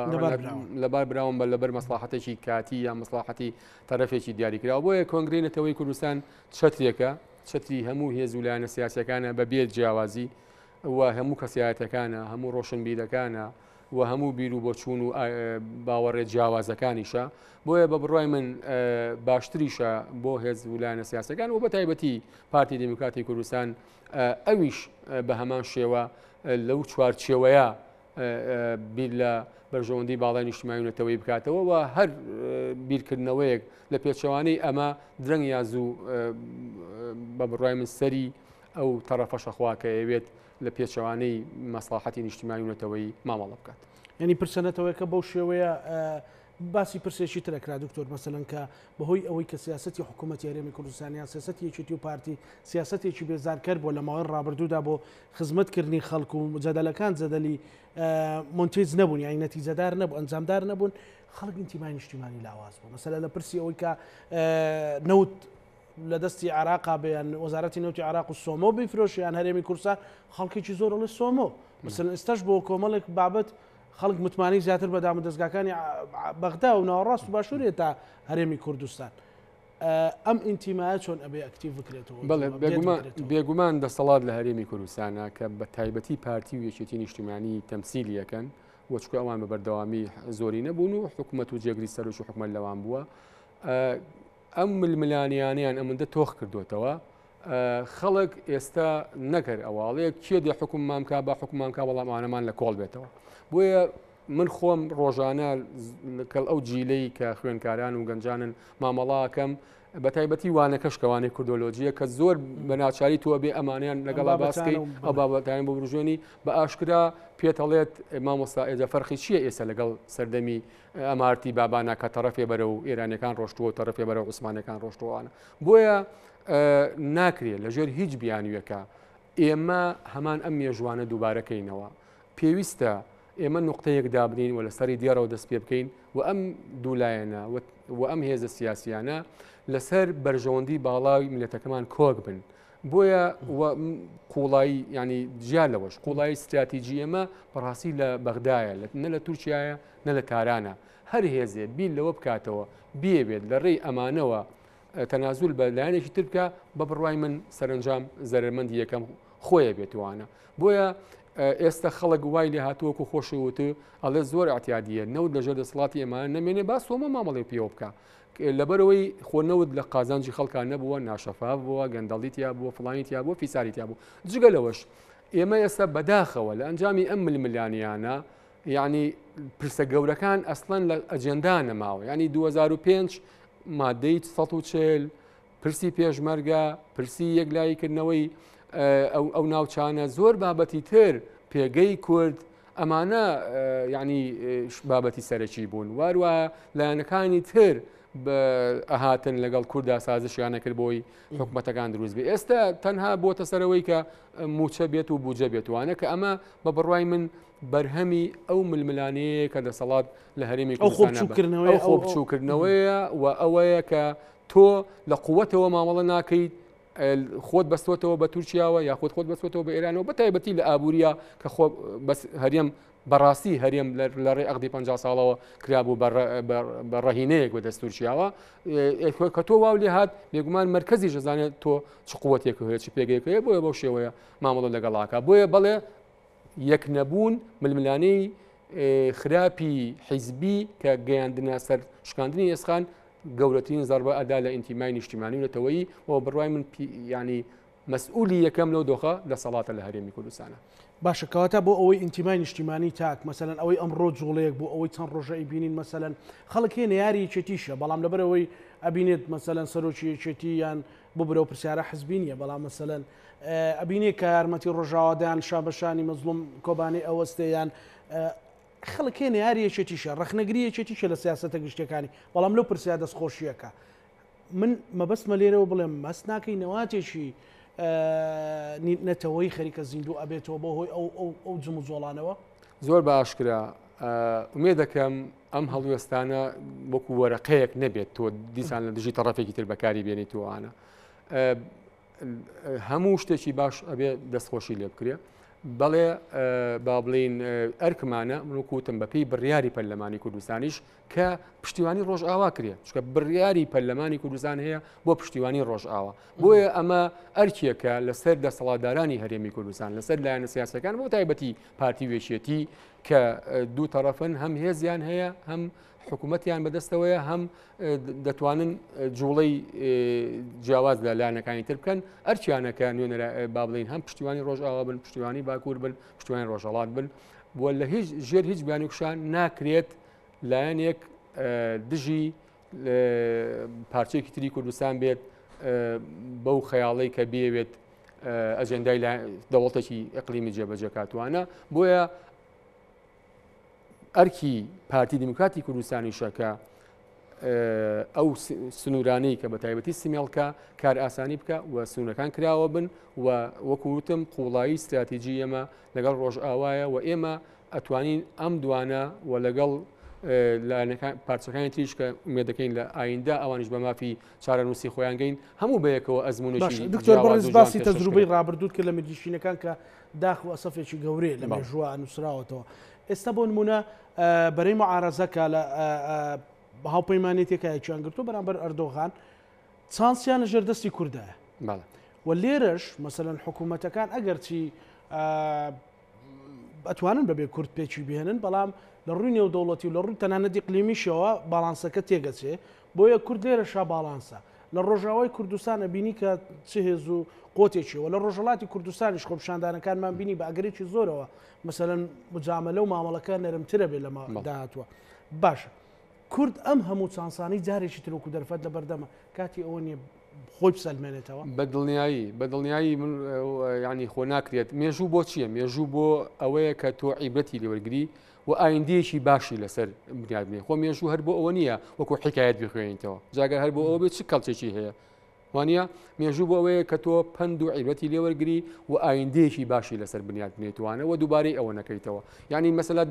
لەبار براون بە لەبەر مەسڵاحەتێکی کاتی یا مەسڵاحەتی تەرەفێکی دیاریکراوە. بۆیە کۆنگرەی نەتەوەی کوردستان چەترێکە، چەتری هەموو هێز و لایەنە سیاسەکانە بە بێ جیاوازی و هەموو کەسایەتەکانە، هەموو ڕۆشنبیرەکانە. و هەموو بیر و بۆچوون و باوەڕێ جیاوازەکانیشە. بۆیە بە بڕوای من باشتریشە بۆ هێز و لایەنە سیاسەکان و بە تایبەتی پارتی دیموکراتی کوردستان ئەویش بە هەمان شێوە لەو چوارچێوەیە بیر لە بەرژەوەندی باڵای نیشتمانی و نەتەوەیی بکاتەوە و هەر بیرکردنەوەیەک لە پێچەوانەی ئەمە درەنگ یا زوو بە بڕوای من سەری ئەو تەڕەفەشە خوا کە ئەیەوێت لە پێچەوانەی مەسڵاحەتی نیشتمانی و نەتەوەیی مامەڵە بکات. یعنی پرسە نەتەوەیەکە بەو شێوەیە باسی پرسێکی ترە کرا دکتۆر مەسەلەن کە بەهۆی ئەوەی کە سیاسەتی حکوومەتی هەرێمی کوردستان یان سیاسەتی یەکێتی و پارتی سیاسەتێکی بێزارکەر بووە لە ماوەی ڕابردوودا بۆ خزمەتکردنی خەڵک و جەدەلەکان جەدەلی مونتیج نەبوون یانی نەتیجەدار نەبوو ئەنجامدار نەبوون خەڵک ئینتیمای نیشتیمانی لاواز بوو مەسەلە لە پرسی ئەوەی کە نەوت لە دەستی عراقا بێ یان وەزارەتی نەوتی عراق و سۆمۆ بیفرۆشی یان هەرێمی کوردستان خەڵکێکی زۆر ئەڵێ سۆمۆ مەسەلەن ئێستاش بۆ کۆمەڵێک بابەت خەڵک متمانەی زیاتر بە دامودەزگاکانی بەغدا و ناوەڕاست و باشوورێ تا هەرێمی کوردستان. ئەم ئینتیمایە چۆن ئەبێ ئەکتیڤ بکرێتەوە؟ بەڵێ بێگومان دەسەڵات لە هەرێمی کوردستانە کە بە تایبەتی پارتی و یەکێتی نیشتیمانی تەمسیلی یەکەن و چکە ئەوان بە بەردەوامی زۆری نەبوون و حکوومەت و جێگری سەرۆکی حکومەت لەوان بووە ئەم ململانیانیان ئەمەندە تۆخ کردوتەوە خەڵک ئێستا نەکەر ئەواڵەیە کێ دێ حکوممان کا بە حکوممان کا بەڵام ئەوانەمان لە کۆڵ بێتەوە بۆیە من خۆم ڕۆژانە لەگەڵ ئەو جیلەی کە خوێنکاران و گەنجانن مامەڵاکەم بە تایبەتی وانەکەش کەوانەی کوردۆلۆجیە کە زۆر بە ناچاری تۆ بێ ئەمانیان لەگەڵا باسکەی ئەو بابەتیان بۆ بروژێنی بە ئاشکرا پێتەڵێت مامۆستا ئێجا فەرقی چییە ئێستا لەگەڵ سەردەمی ئەمارتی بابانە کە تەڕەفێ بەرەو ئێرانەکان ڕۆشتووە تەڕەفێ بەرەو عوسمانەکان ڕۆشتووانە بۆیە ناکرێت لەژێر هیچ بیانویەکە ئێمە هەمان ئەم مێژوانە دووبارەکەینەوە پێویستە ئێمە نوقتەیەک دابنین و لەسەری دێڕەوە دەست پێ بکەین و ئەم دوولایەنە و ئەم هێزە سیاسیانە لەسەر بەرژەوەندی باڵاوی میلەتەکەمان کۆک بن. بۆیە قوڵایی ینی جیا لەوەش قوڵایی استراتیجی ئێمە بەڕاستی لە بەغدایە نە لە تورکایە نە لە تارانە هەر هێزێ بیر لەوە بکاتەوە بێبێت لە ڕێی ئەمانەوە تەنازول بە لایەنێکی تر بکە بە بڕوای من سەرنجام زەرمەندی یەکەم خۆیە بێتوانە بۆیە ئێستا خەڵک وای لێ هاتووەکو خۆشی وت ئەڵێ زۆر اعتیادیە نەوت لەژێر دەسەڵاتی ئێمە نەمێنێ با سۆمە مامەڵی پێوە بکە لەبەرەوەی خۆ نەوت لە قازانجی خەڵکان نەبووە ناشەفاف بووە گەندەڵی تیا بووە فڵانی تیا بووە فیساری تیا بوو جگە لەوەش ئێمە ئێستا بەداخەوە لە ئەنجامی ئەم ململانیانە یعنی پرسە گەورەکان ئەسڵەن لە ئەجێندا نەماوە ینی 2005 مادەی 140 پرسی پێشمەرگە، پرسی یەکلاییکردنەوەی ئەو ناوچانە، زۆر بابەتی تر، پێگەی کورد، ئەمانە یعنی بابەتی سەرەکی بوون. واروە لایەنەکانی تر ئەهاتن لەگەڵ کووردا سازشیانە کرد بۆی حکومەتەکان دروست بێ. ئێستا تەنها بۆتە سەرەوەی کە موچە بێت و بودجە بێتوانە کە ئەمە بە بڕوای من بەرهەمی ئەو ململانێیە کە دەسەڵات لە هەرێمی ئەو خۆ بچووکردنەوەی خۆ بچووکردنەوەیە و ئەوەیە کە تۆ لە قوتەوە مامەڵە ناکەیت خۆت بەستۆتەوە بە تورکیاوە یاخود خۆت بەستۆتەوە بە ئێرانەوە بە تایبەتی لە ئابووریە کە خۆ بەس هەرێم بەڕاستی هەرێم لە ڕێ ئەقدی 50 ساڵەوە کرابوو بە ڕەهینەیەک بە دەست تورکیاوە کە تۆ واو لێ هات بێگومان مرکزی ژەزانێت تۆ چ قوتێک هەیە چ پێگەیەک هەیە بۆیە بەو شێوەیە مامەڵە لەگەڵاکە بۆیە بەڵێ یەک نەبوون، ململانێی خراپی حیزبی کە گەیاندنە سەر شکاندنی ئێسقان گەورەترین زەربە ئەدا لە ئینتیمای نیشتیمانی و نەتەوەیی و بڕوای من ینی مەسئولی یەکەم لەو دۆخە دەسەڵاتە لە هەرێمی کوردستانە. باشە کەواتە بۆ ئەوەی ئینتیمای نیشتیمانی تاک مەسەلەن ئەوەی ئەمڕۆ جوڵەیەک بۆ ئەوەی چەند ڕۆژە ئەیبینین مەسەلەن خەڵک هەیە نەیاری یەکێتیشە بەڵام لەبەرئەوەی ئەبینێت مەسەلەن سەرۆکی یەکێتی یان ببورە ئەو پرسیارە حزبی نییە بەڵام مەسەلەن ئەبینێ کە یارمەتی ڕۆژاوا دەیان شان بە شانی مەزڵوم کۆبانێ ئەوەستێ یان خەڵک هەیە نەیاری یەکێتیشە ڕەخنەگری یەکێتیشە لە سیاسەتە گشتیەکانی بەڵام لەو پرسیار دەستخۆشیەکە من مەبەستمە لێرەوە بڵێم مەست ناکەی نەواتێکی نەتەوەی خەریکە زیندوو ئەبێتەوە بۆ هۆی ئەو ئەو ئەو جموجۆڵانەوە زۆر بە ئاشکرا ئومێدەکەم ئەم هەڵوێستانە وەکو وەرەقەیەک نەبێت تۆ دیسان لە دژی تەڕەفێکی تر بەکاری بێنیت و ئەوانە هەموو شتێکی باش ئەبێ دەستخۆشی لێ بکرێ. بەڵێ با بڵێین ئەرکمانە من وەکو وتم بەپێی بڕیاری پەرلەمانی کوردستانیش کە پشتیوانی ڕۆژئاوا کرێ چکە بڕیاری پەرلەمانی کوردستان هەیە بۆ پشتیوانی ڕۆژئاوا بۆیە ئەمە ئەرکێکە لەسەر دەسەڵاتدارانی هەرێمی کوردستان لەسەر لایەنە سیاسەکان بۆ تایبەتی پارتی وێچێتی کە دوو تەرەفن هەم هێزیان هەیە هەم حکوومەتیان بەدەستەوەیە هەم دەتوانن جوڵەی جیاواز لە لایەنەکانی تر بکەن ئەرچیانەکە نوێنەرا با بڵین هەم پشتیوانی ڕۆژئاوا بن پشتیوانی باکوور بن پشتیوانی ڕۆژهەڵات بن بۆ لە هیچ ژێر هیچ بیانوکشان ناکرێت لایەنێک دژی پارچەیەکی تری کوردستان بێت بەو خەیاڵەی کە بێوێت ئەجێندای دەوڵەتێکی ئەقلیمی جێبەجێ کاتوانە بۆیە ئەرکی پارتی دیموکراتی کوردستانیشە کە ئەو سنوورانەی کە بە تایبەتی سیمێڵکە کار ئاسانی بکە و سنوورەکان کراوە بن و وەکوتم قوڵایی استراتیجی ئێمە لەگەڵ ڕۆژئاوایە و ئێمە ئەتوانین ئەم دوانە و لەگەڵ لایەنەکان پارچەکانی تریش کە ئومێدەکەین لە ئایندە ئەوانیش بە مافی چارەنووسی خۆیان گەین هەموو بەیەکەوە ئەزمونێکی دکتۆر بەڕێز باسی تەجروبەی ڕابردووت کرد لە میرنشینەکان کە داخ و ئەسەفێکی گەورەیە لە مێژووە نووسراوەتەوە ئێستا بۆ نمونە بەرەی معارەزە کە لە هاوپەیمانێتێکە یەکیان گرتو بەرامبەر ئەردۆغان چانسیان لە ژێر دەستی کوردایە و لێرەش مەسەلەن حکوومەتەکان ئەگەرچی ئەتوانن بەبێ کورد پێکی بهێنن بەڵام لە ڕووی نێودەوڵەتی و لە ڕووی تەنانەت ئیقلیمیشەوە باڵانسەکە تێگەچێ بۆیە کورد لێرەشا باڵانسە لە ڕۆژاوای کوردستان ئەبینی کە چ هێز و قۆتێکیەوە لە ڕۆژهەڵاتی کوردستانیش خۆپیشاندانەکانمان بینی بە ئەگەرێکی زۆرەوە مەسەلەن مجامەلە و مامەڵەکە نەرمترە بێ لەمە داهاتوە باشە کورد ئەم هەموو چانسانەی جارێکی تر وەکو دەرفەت لە بەردەمە کاتی ئەوە نییە خۆی بسەلمێنێتەوە؟ بە دڵنیایی بە دڵنیایی من یعنی خۆ ناکرێت مێژوو بۆ چییە مێژوو بۆ ئەوەیە کە تۆ عیبرەتی لێوەرگری و ئایندەیەکی باشی لەسەر بنیاد بنێ خۆ مێژوو هەر بۆ ئەوە نییە وەکو حکایەت بخوێنیتەوە جاگەر هەر بۆ ئەوە بێت چ کەڵکێکی هەیە وانە مێژوو بۆ ئەوەیە کە تۆ پەند و عیبرەتی لێوەرگری و ئایندەیەکی باشی لەسەر بنیات بنێتوانە و دووبارەی ئەوە نەکەیتەوە یعنی مەسەلە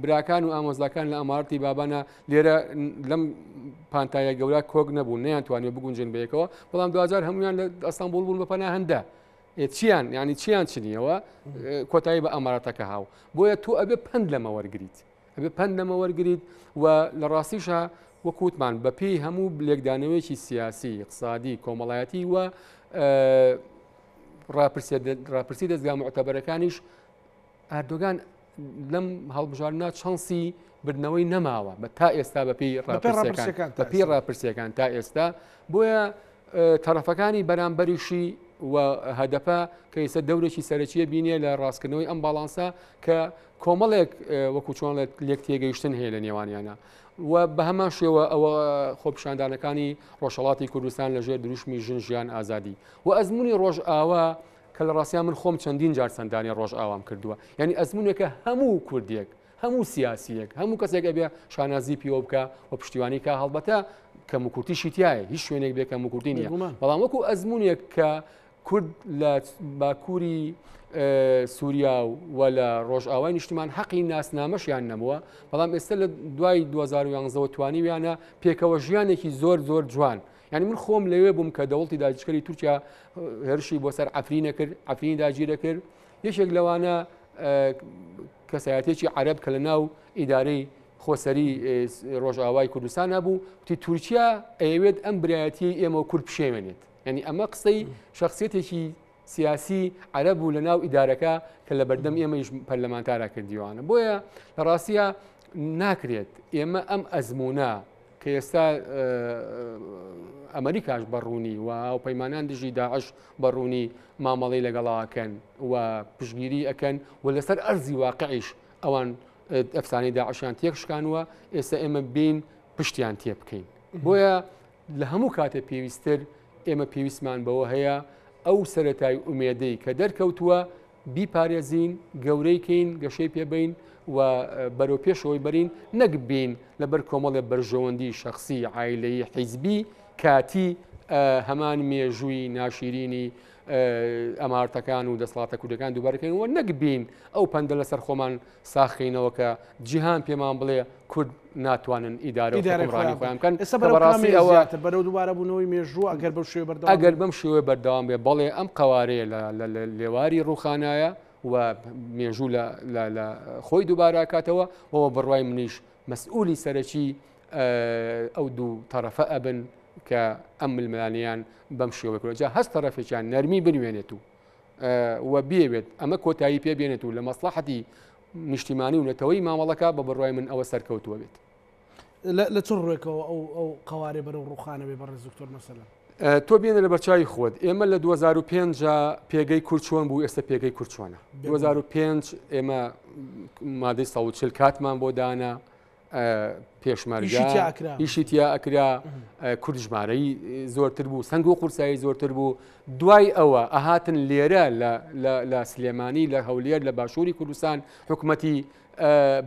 براکان و ئامۆزاکان لە ئەمارەتی بابانە لێرە لەم پانتایە گەورە کۆک نەبوون نیان توانیوە بگونجێن بەیەکەوە بەڵام دوجار هەمویان لە ئەستانبول بوون بە پەناهەندە چیان ینی چیان چنیەوە کۆتایی بە ئەمارەتەکە هاو بۆیە تۆ ئەبێ پەند لەمە وەرگریت ئەبێ پەند لەمە وەرگریت و لە ڕاستیشا وەک وتمان بەپێی هەموو لێکدانەوەیەکی سیاسی، اقتصادی، کۆمەڵایەتی و ڕاپرسی دەزگا معتەبەرەکانیش ئەردۆگان لەم هەڵبژاردنە چانسی بردنەوەی نەماوە بە تا ئێستا بەپێی ڕاپرسیەکان بەپێی ڕاپرسیەکان تا ئێستا بۆیە تەرەفەکانی بەرامبەریشی و هەدەپە کە ئێستا دەورێکی سەرەکیە بینێ لە ڕاستکردنەوەی ئەم باڵانسە کە کۆمەڵێک وەکو چۆن لێک تێگەیشتن هەیە لە نێوانیانە و بە هەمان شێوە ئەوە خۆپیشاندانەکانی ڕۆژهڵاتی کوردستان لە ژێر دروشمی ژن ژیان ئازادی و ئەزمموی ڕۆژئاوا کە لە ڕاستیان من خۆم چەندین جار سندانی ڕۆژئاوام کردووە یعنی ئەزمونێکە هەموو کوردێک هەموو سیاسیەک هەموو کەسێک ئەبێ شانازی پیوە بکە و پشتیوانی کە هەڵبەتە کەموکورتیشی تایە هیچ شوێنێک بێ کەموکورتی نییە بەڵام وەکو ئەزمونێک کە کورد لە باکووری سووریا و لە ڕۆژئاوای نیشتمان حەقی ناسنامەشیان نەبووە بەڵام ئێستا لە دوای 2011ەوە توانیویانە پێکەوە ژیانێکی زۆر زۆر جوان یعنی من خۆم لەوێ بووم کە دەوڵتی داگیرکەری تورکیا هێرشی بۆ سەر عەفرینە کرد عەفرینی داگیرە کرد یەکێک لەوانە کەسایەتێکی عەرەب کە لە ناو ئیدارەی خۆسەری ڕۆژئاوای کوردستان هەبوو وتی تورکیا ئەیەوێت ئەم برایەتیەی ئێمە و کورد بشێوێنێت یعنی ئەمە قسەی شخصیتێکی سیاسی عەرەب بوو لە ناو ئیدارەکە کە لە بەردەم ئێمەیش پەرلەمانتارا کردیوانە بۆیە لە ڕاستیە ناکرێت ئێمە ئەم ئەزمونە کە ئێستا ئەمریکاش بەڕوونی و هاوپەیمانان دژی داعش بەڕوونی مامەڵی لەگەڵاکەن و پشگیری ئەکەن و لەسەر ئەرزی واقعیش ئەوان ئەفسانەی داعشیان تێکشکانوە ئێستا ئێمە بین پشتیان تێ بکەین بۆیە لە هەموو کاتێ پێویستتر ئێمە پێویستمان بەوە هەیە ئەو سەتای ئومێدەی کە دەرکەوتووە بیپارێزین، گەورەی کەین، گەشەی پێ بەین و بەرەو پێشەوەی بەرین، نەک بێین لەبەر کۆمەڵێ بەرژەوەندی شەخسی، عایلەیی، حیزبی، کاتی هەمان مێژووی ناشیرینی ئەمارتەکان و دەسەڵاتە کوردەکان دووبارەکەین و نەک بین ئەو پەندە لەسەر خۆمان ساخینەوە کە جیهان پێمان بڵێ کورد ناتوانن ئیدارە حکومڕانی خۆیان بکەن. ئێستا بەڕاستی ئەوە بەرەو دووبارە بوونەوەی مێژوو ئەگەر بەو شێوە بەردەوام ئەگەر بەم شێوە بەردەوام بێ بەڵێ ئەم قەوارەیە لە لێواری ڕووخانایە و مێژوو لە خۆی دووبارەکاتەوە و بڕوای منیش مەسئولی سەرەکی ئەو دوو تەرەفە ئەبن کە ئەم ململانێیان بەم شێوە کردوە جا هەست تەرەفێکیان نەرمی بنوێنێت و و بێوێت ئەمە کۆتایی پێ بێنێت و لە مەسلحەتی نیشتیمانی و نەتەوەی مامەڵەکە بە بڕوای من ئەوە سەرکەوتووە بێت. لە چ ڕوێکەوە ئەو ئەو قوارێ بەرەو ڕوخانەوێ بەڕێز دکتۆر مەسەلەن؟ تۆ بێنە لە بەرچوی خۆت ئێمە لە 2005 پێگەی کورد چۆن بوو ئێستا پێگەی کورد چۆنە 2005 ئێمە مادەی 140 کاتمان بۆ دانا پێشمەرگە ئیشی تیا ئەکرا کورد ژمارەی زۆرتر بوو سنگ و قورسایی زۆرتر بوو دوای ئەوە ئەهاتن لێرە لە سلێمانی لە هەولێر لە باشووری کوردستان حکوومەتی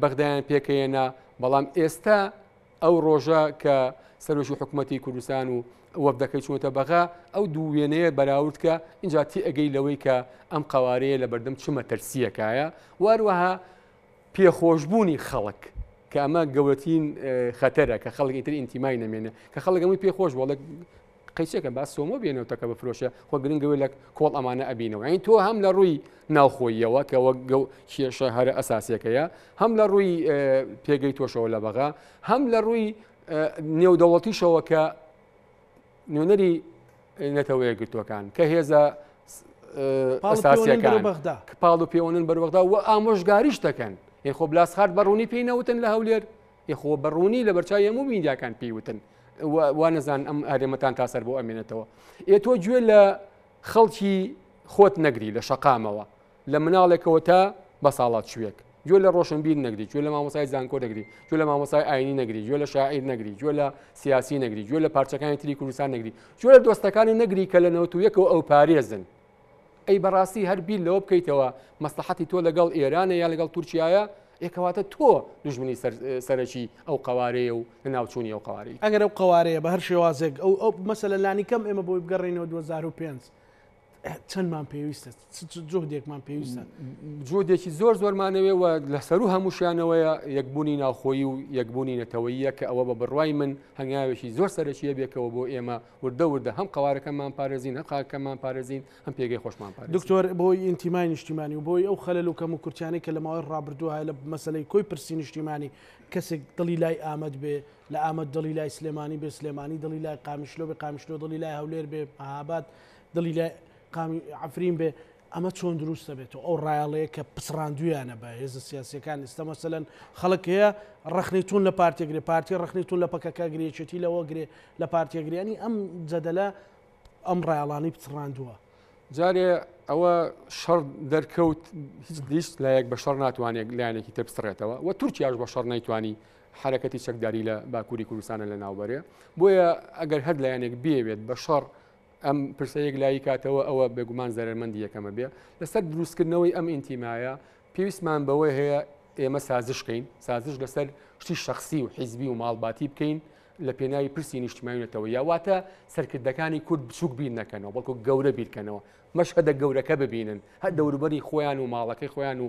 بەغدایان پێکەیەنا بەڵام ئێستا ئەو ڕۆژە کە سەرۆکی حکوومەتی کوردستان و وەفدەکەی چوونەتە بەغا ئەو دوو وێنەیە بەراورد کە اینجا تی ئەگەی لەوەی کە ئەم قوارەیە لە بەردەم چ مەترسیەکایە واروەها پێخۆشبوونی خەڵک کە ئەمە گەورەترین خەتەرە کە خەڵک ئیتر ئینتیمای نەمێنێ کە خەڵک ئەمەی پێخۆش بۆڵێ قەیچێکە با سۆمۆ بێنەوە تەکە بفرۆشە خۆ گرنگەوەی لە کۆڵ ئەمانە ئەبینەوە یعنی تۆ هەم لە ڕووی ناوخۆییەوە کە وەک گەو کێشە هەرە ئەساسیەکەیە هەم لە ڕووی پێگەی تۆشەوە لە بەغا هەم لە ڕووی نێودەوڵەتیشەوە کە نوێنەری نەتەوە یەکگرتووەکان کە هێزە ئەساسیەکان پاڵ و پێوەنن بەرەو بەغدا و ئامۆژگاریش دەکەن یخۆ بلاسخارت بەڕوونی پێی نەوتن لە هەولێر یخۆ بەڕوونی لە بەرچوی هەموو میدیاکان پێی وتن وا نەزان ئەم هەرێمەتان تا سەر بۆ ئەمێنێتەوە ئێ تۆ گوێ لە خەڵکی خۆت نەگری لە شەقامەوە لە مناڵێکەوە تا بەساڵاچوویەک، گوێ لە ڕۆشنبیر نەگری، گوێ لە مامۆستای زانکۆ نەگری، گوێ لە مامۆستای ئاینی نەگری، گوێ لە شاعیر نەگری، گوێ لە سیاسی نەگری، گوێ لە پارچەکانی تری کوردستان نەگری، گوێ لە دۆستەکانی نەگری کە لە 91ەوە ئەو پارێزن. ئەی بەڕاستی هەر بیر لەوە بکەیتەوە مەسلحەتی تۆ لەگەڵ ئێرانە یا لەگەڵ تورکیایە، ئێ کەواتە تۆ دوژمنی سەرەکی ئەو قەوارەیە و لەناوچوونی ئەو قەوارەی. ئەگەر ئەو قەوارەیە بە هەر شێوازێک ئەو ئەو مەسەلەن لانیکەم ئێمە بۆی بگەڕێینەوە 2005 چەندمان پێویستە جوهدێکمان پێویستە؟ جوهدێکی زۆر زۆرمانەوێ و لە سەرو هەمووشیانەوەیە یەکبوونی ناوخۆیی و یەکبوونی نەتەوەییە کە ئەوە بە بڕوای من هەنگاوێکی زۆر سەرەکیە بێکەوە بۆ ئێمە وردە وردە هەم قەوارەکەمان پارێزین هەم خاکەکەمان پارێزین هەم پێگەی خۆشمان پارێزین. دکتۆر بۆی ئینتیمای نیشتیمانی و بۆی ئەو خەلەل و کەم و کورتیانەی کە لە ماوەی ڕابردوو هەیە لە مەسەلەی کۆی پرسی نیشتیمانی کەسێک دڵی لای ئامەد بێ لە ئامەد دڵی لای سلێمانی بێ سلێمانی دڵی لای قامیشلۆ بێ قامیشلۆ دڵی لای هەولێر بێ مەهاباد دڵی لای قامی عەفرین بێ ئەمە چۆن دروست دەبێتەوە ئەو ڕایەڵەیە کە پچڕاندویانە بە هێزە سیاسیەکان ئێستا مەسەلەن خەڵک هەیە ڕەخنەی تون لە پارتی گرێ پارتی ڕەخنەی تون لە پەکەکە گرێ یەکێتی لەوە گرێ لە پارتیە گرێ ینی ئەم جەدەلە ئەم ڕایەڵانەی پچڕاندووە. جارێ ئەوە شەڕ دەرکەوت هیچ هیچ لایەک بە شەڕ ناتوانێت لایەنێکی تر بسڕێتەوە و تورکیاش بە شەڕ نەیتوانی حرەکەتی چەکداری لە باکووری کوردستانە لە ناوبەرێ بۆیە ئەگەر هەر لایەنێک بێوێت بە شەڕ ئەم پرسە یەکلایی کاتەوە ئەوە بێگومان زەرەرمەندی یەکەمە بێ لەسەر دروستکردنەوەی ئەم ئینتیمایە پێویستمان بەوەی هەیە ئێمە سازش کەین سازش لەسەر شتی شخصی و حیزبی و ماڵباتی بکەین لە پێناوی پرسی نیشتمانی نەتەوە یاواتە سەرکردەکانی کورد بچووک بیر نەکەنەوە بەڵکو گەورە بیرکەنەوە مەشهدە گەورەکە ببینن هەر دەوروبەری خۆیان و ماڵەکەی خۆیان و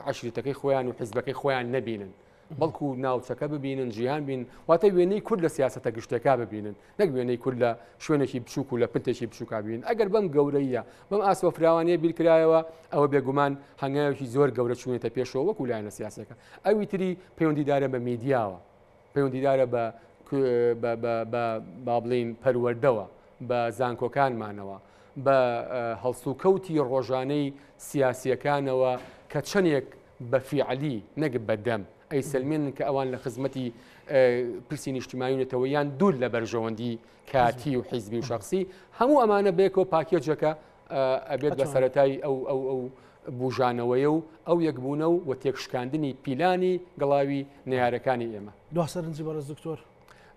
عشریتەکەی خۆیان و حیزبەکەی خۆیان نەبینن بەڵکو ناوچەکە ببینن، جیهان بین، واتە وێنەی کورد لە سیاسەتە گشتیەکە ببینن، نەک وێنەی کورد لە شوێنێکی بچووک و لە پنتێکی بچووکا ببینن. ئەگەر بەم گەورەییە، بەم ئاسۆ فراوانییە بیرکرایەوە، ئەوە بێگومان هەنگاوێکی زۆر گەورە چوونەتە پێشەوە وەکو لایەنە سیاسیەکە. ئەوی تری پەیوەندیدارە بە میدیاوە، پەیوەندیدارە بە بە با بڵێین پەروەردەوە، بە زانکۆکانمانەوە، بە هەڵسوکەوتی ڕۆژانەی سیاسیەکانەوە کە چەندێک بە فیعلی نەک بە دەم ئەیسەلمێنن کە ئەوان لە خزمەتی پرسی نیشتیمانی و نەتەوەیان دوور لە بەرژەوەندی کاتی و حیزبی و شخصی هەموو ئەمانە بێکەوە پاکێجەکە ئەبێت بە سەرەتای ئەو ئەو ئەو بژانەوەیە و ئەو یەکبوونە و و تێکشکاندنی پیلانی گڵاوی نەیارەکانی ئێمە. دوا سەرنجی بەڕێز دکتۆر.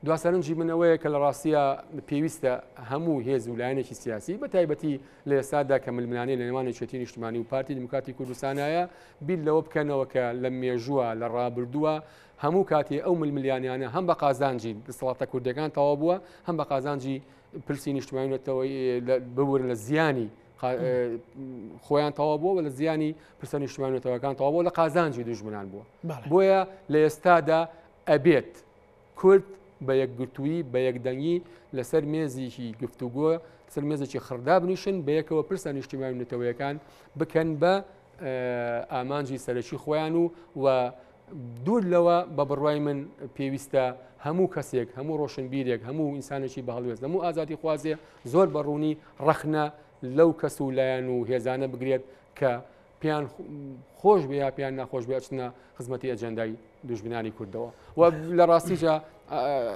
دوا سەرنجی من ئەوەیە کە لە ڕاستیا پێویستە هەموو هێز و لایەنێکی سیاسی بە تایبەتی لە ئێستادا کە ململانێ لە نێوان یەکێتی نیشتمانی و پارتی دیموکراتی کوردستانایە بیر لەوە بکەنەوە کە لە مێژووە لە ڕابردووە هەموو کاتێ ئەو ململانیانە هەم بە قازانجی دەسەڵاتە کوردەکان تەواو بووە هەم بە قازانجی. پرسی نیشتمانی نەتەوەی ببورن لە زیانی خۆیان تەوا بووە لە زیانی پرسە نیشتمانی نەتەوەکان تەوا بووە لە قازانجی دوژمنان بووە بۆیە لە ئێستادا ئەبێت کورد بە یەکگرتوویی بە یەکدەنگی لەسەر مێزێکی گفتوگۆ سەر مێزێکی خڕدا بنیشن بە یەکەوە پرسە نیشتیمانی نەتەوەیەکان بکەن بە ئامانجی سەرەکی خۆیان و و دوور لەوە بە بڕوای من پێویستە هەموو کەسێک هەموو ڕۆشنبیرێک هەموو ئینسانێکی بە هەڵوێست هەموو ئازادی خوازێ زۆر بە ڕوونی ڕەخنە لەو کەس و لایەن و هێزانە بگرێت کە پێیان خۆش بێ یا پێیان ناخۆش بێ ئەچنە خزمەتی ئەجەندای دوژمنانی کوردەوە و لە ڕاستیجا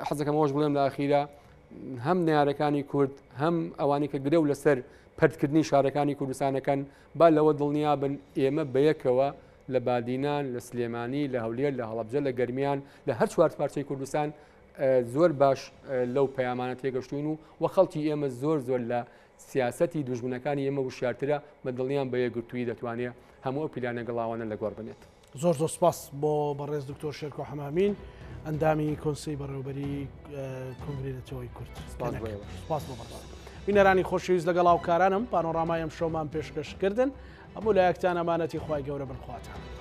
حەزەکەم ئەوەش بڵێم لە ئەخیرا هەم نارەکانی کورد هەم ئەوانەی کە گرەو لەسەر پەرتکردنی شارەکانی کوردستانەکەن با لەوە دڵنیا بن ئێمە بەیەکەوە لە بادینان لە سلێمانی لە هەولێر لە هەڵەبجە لە گەرمیان لە هەر چوار پارچەی کوردستان زۆر باش لەو پەیامانە تێگەشتوین و وە خەڵکی ئێمە زۆر زۆر لە سیاسەتی دوژمنەکانی ئێمە وشیارترە بە دڵنیام بە یەکگرتوویی دەتوانێ هەموو ئەو پیلانە گڵاوانە لەگۆڕ بنێت. زۆر زۆر سپاس بۆ بەڕێز دکتۆر شێرکۆ حەمامین ئەندامی کۆنسەی بەڕێوەبەری کۆنگرەی نەتەوەی کورد. سپاس بۆ ئێوەش. سپاس بۆ بەڕێز. بینەرانی خۆشەویست لەگەڵ هاوکارانم پانۆرامای ئەمشەومان پێشکەش کردن. هەموو لایەکتان ئەمانەتی خوای گەورە بن خواتان.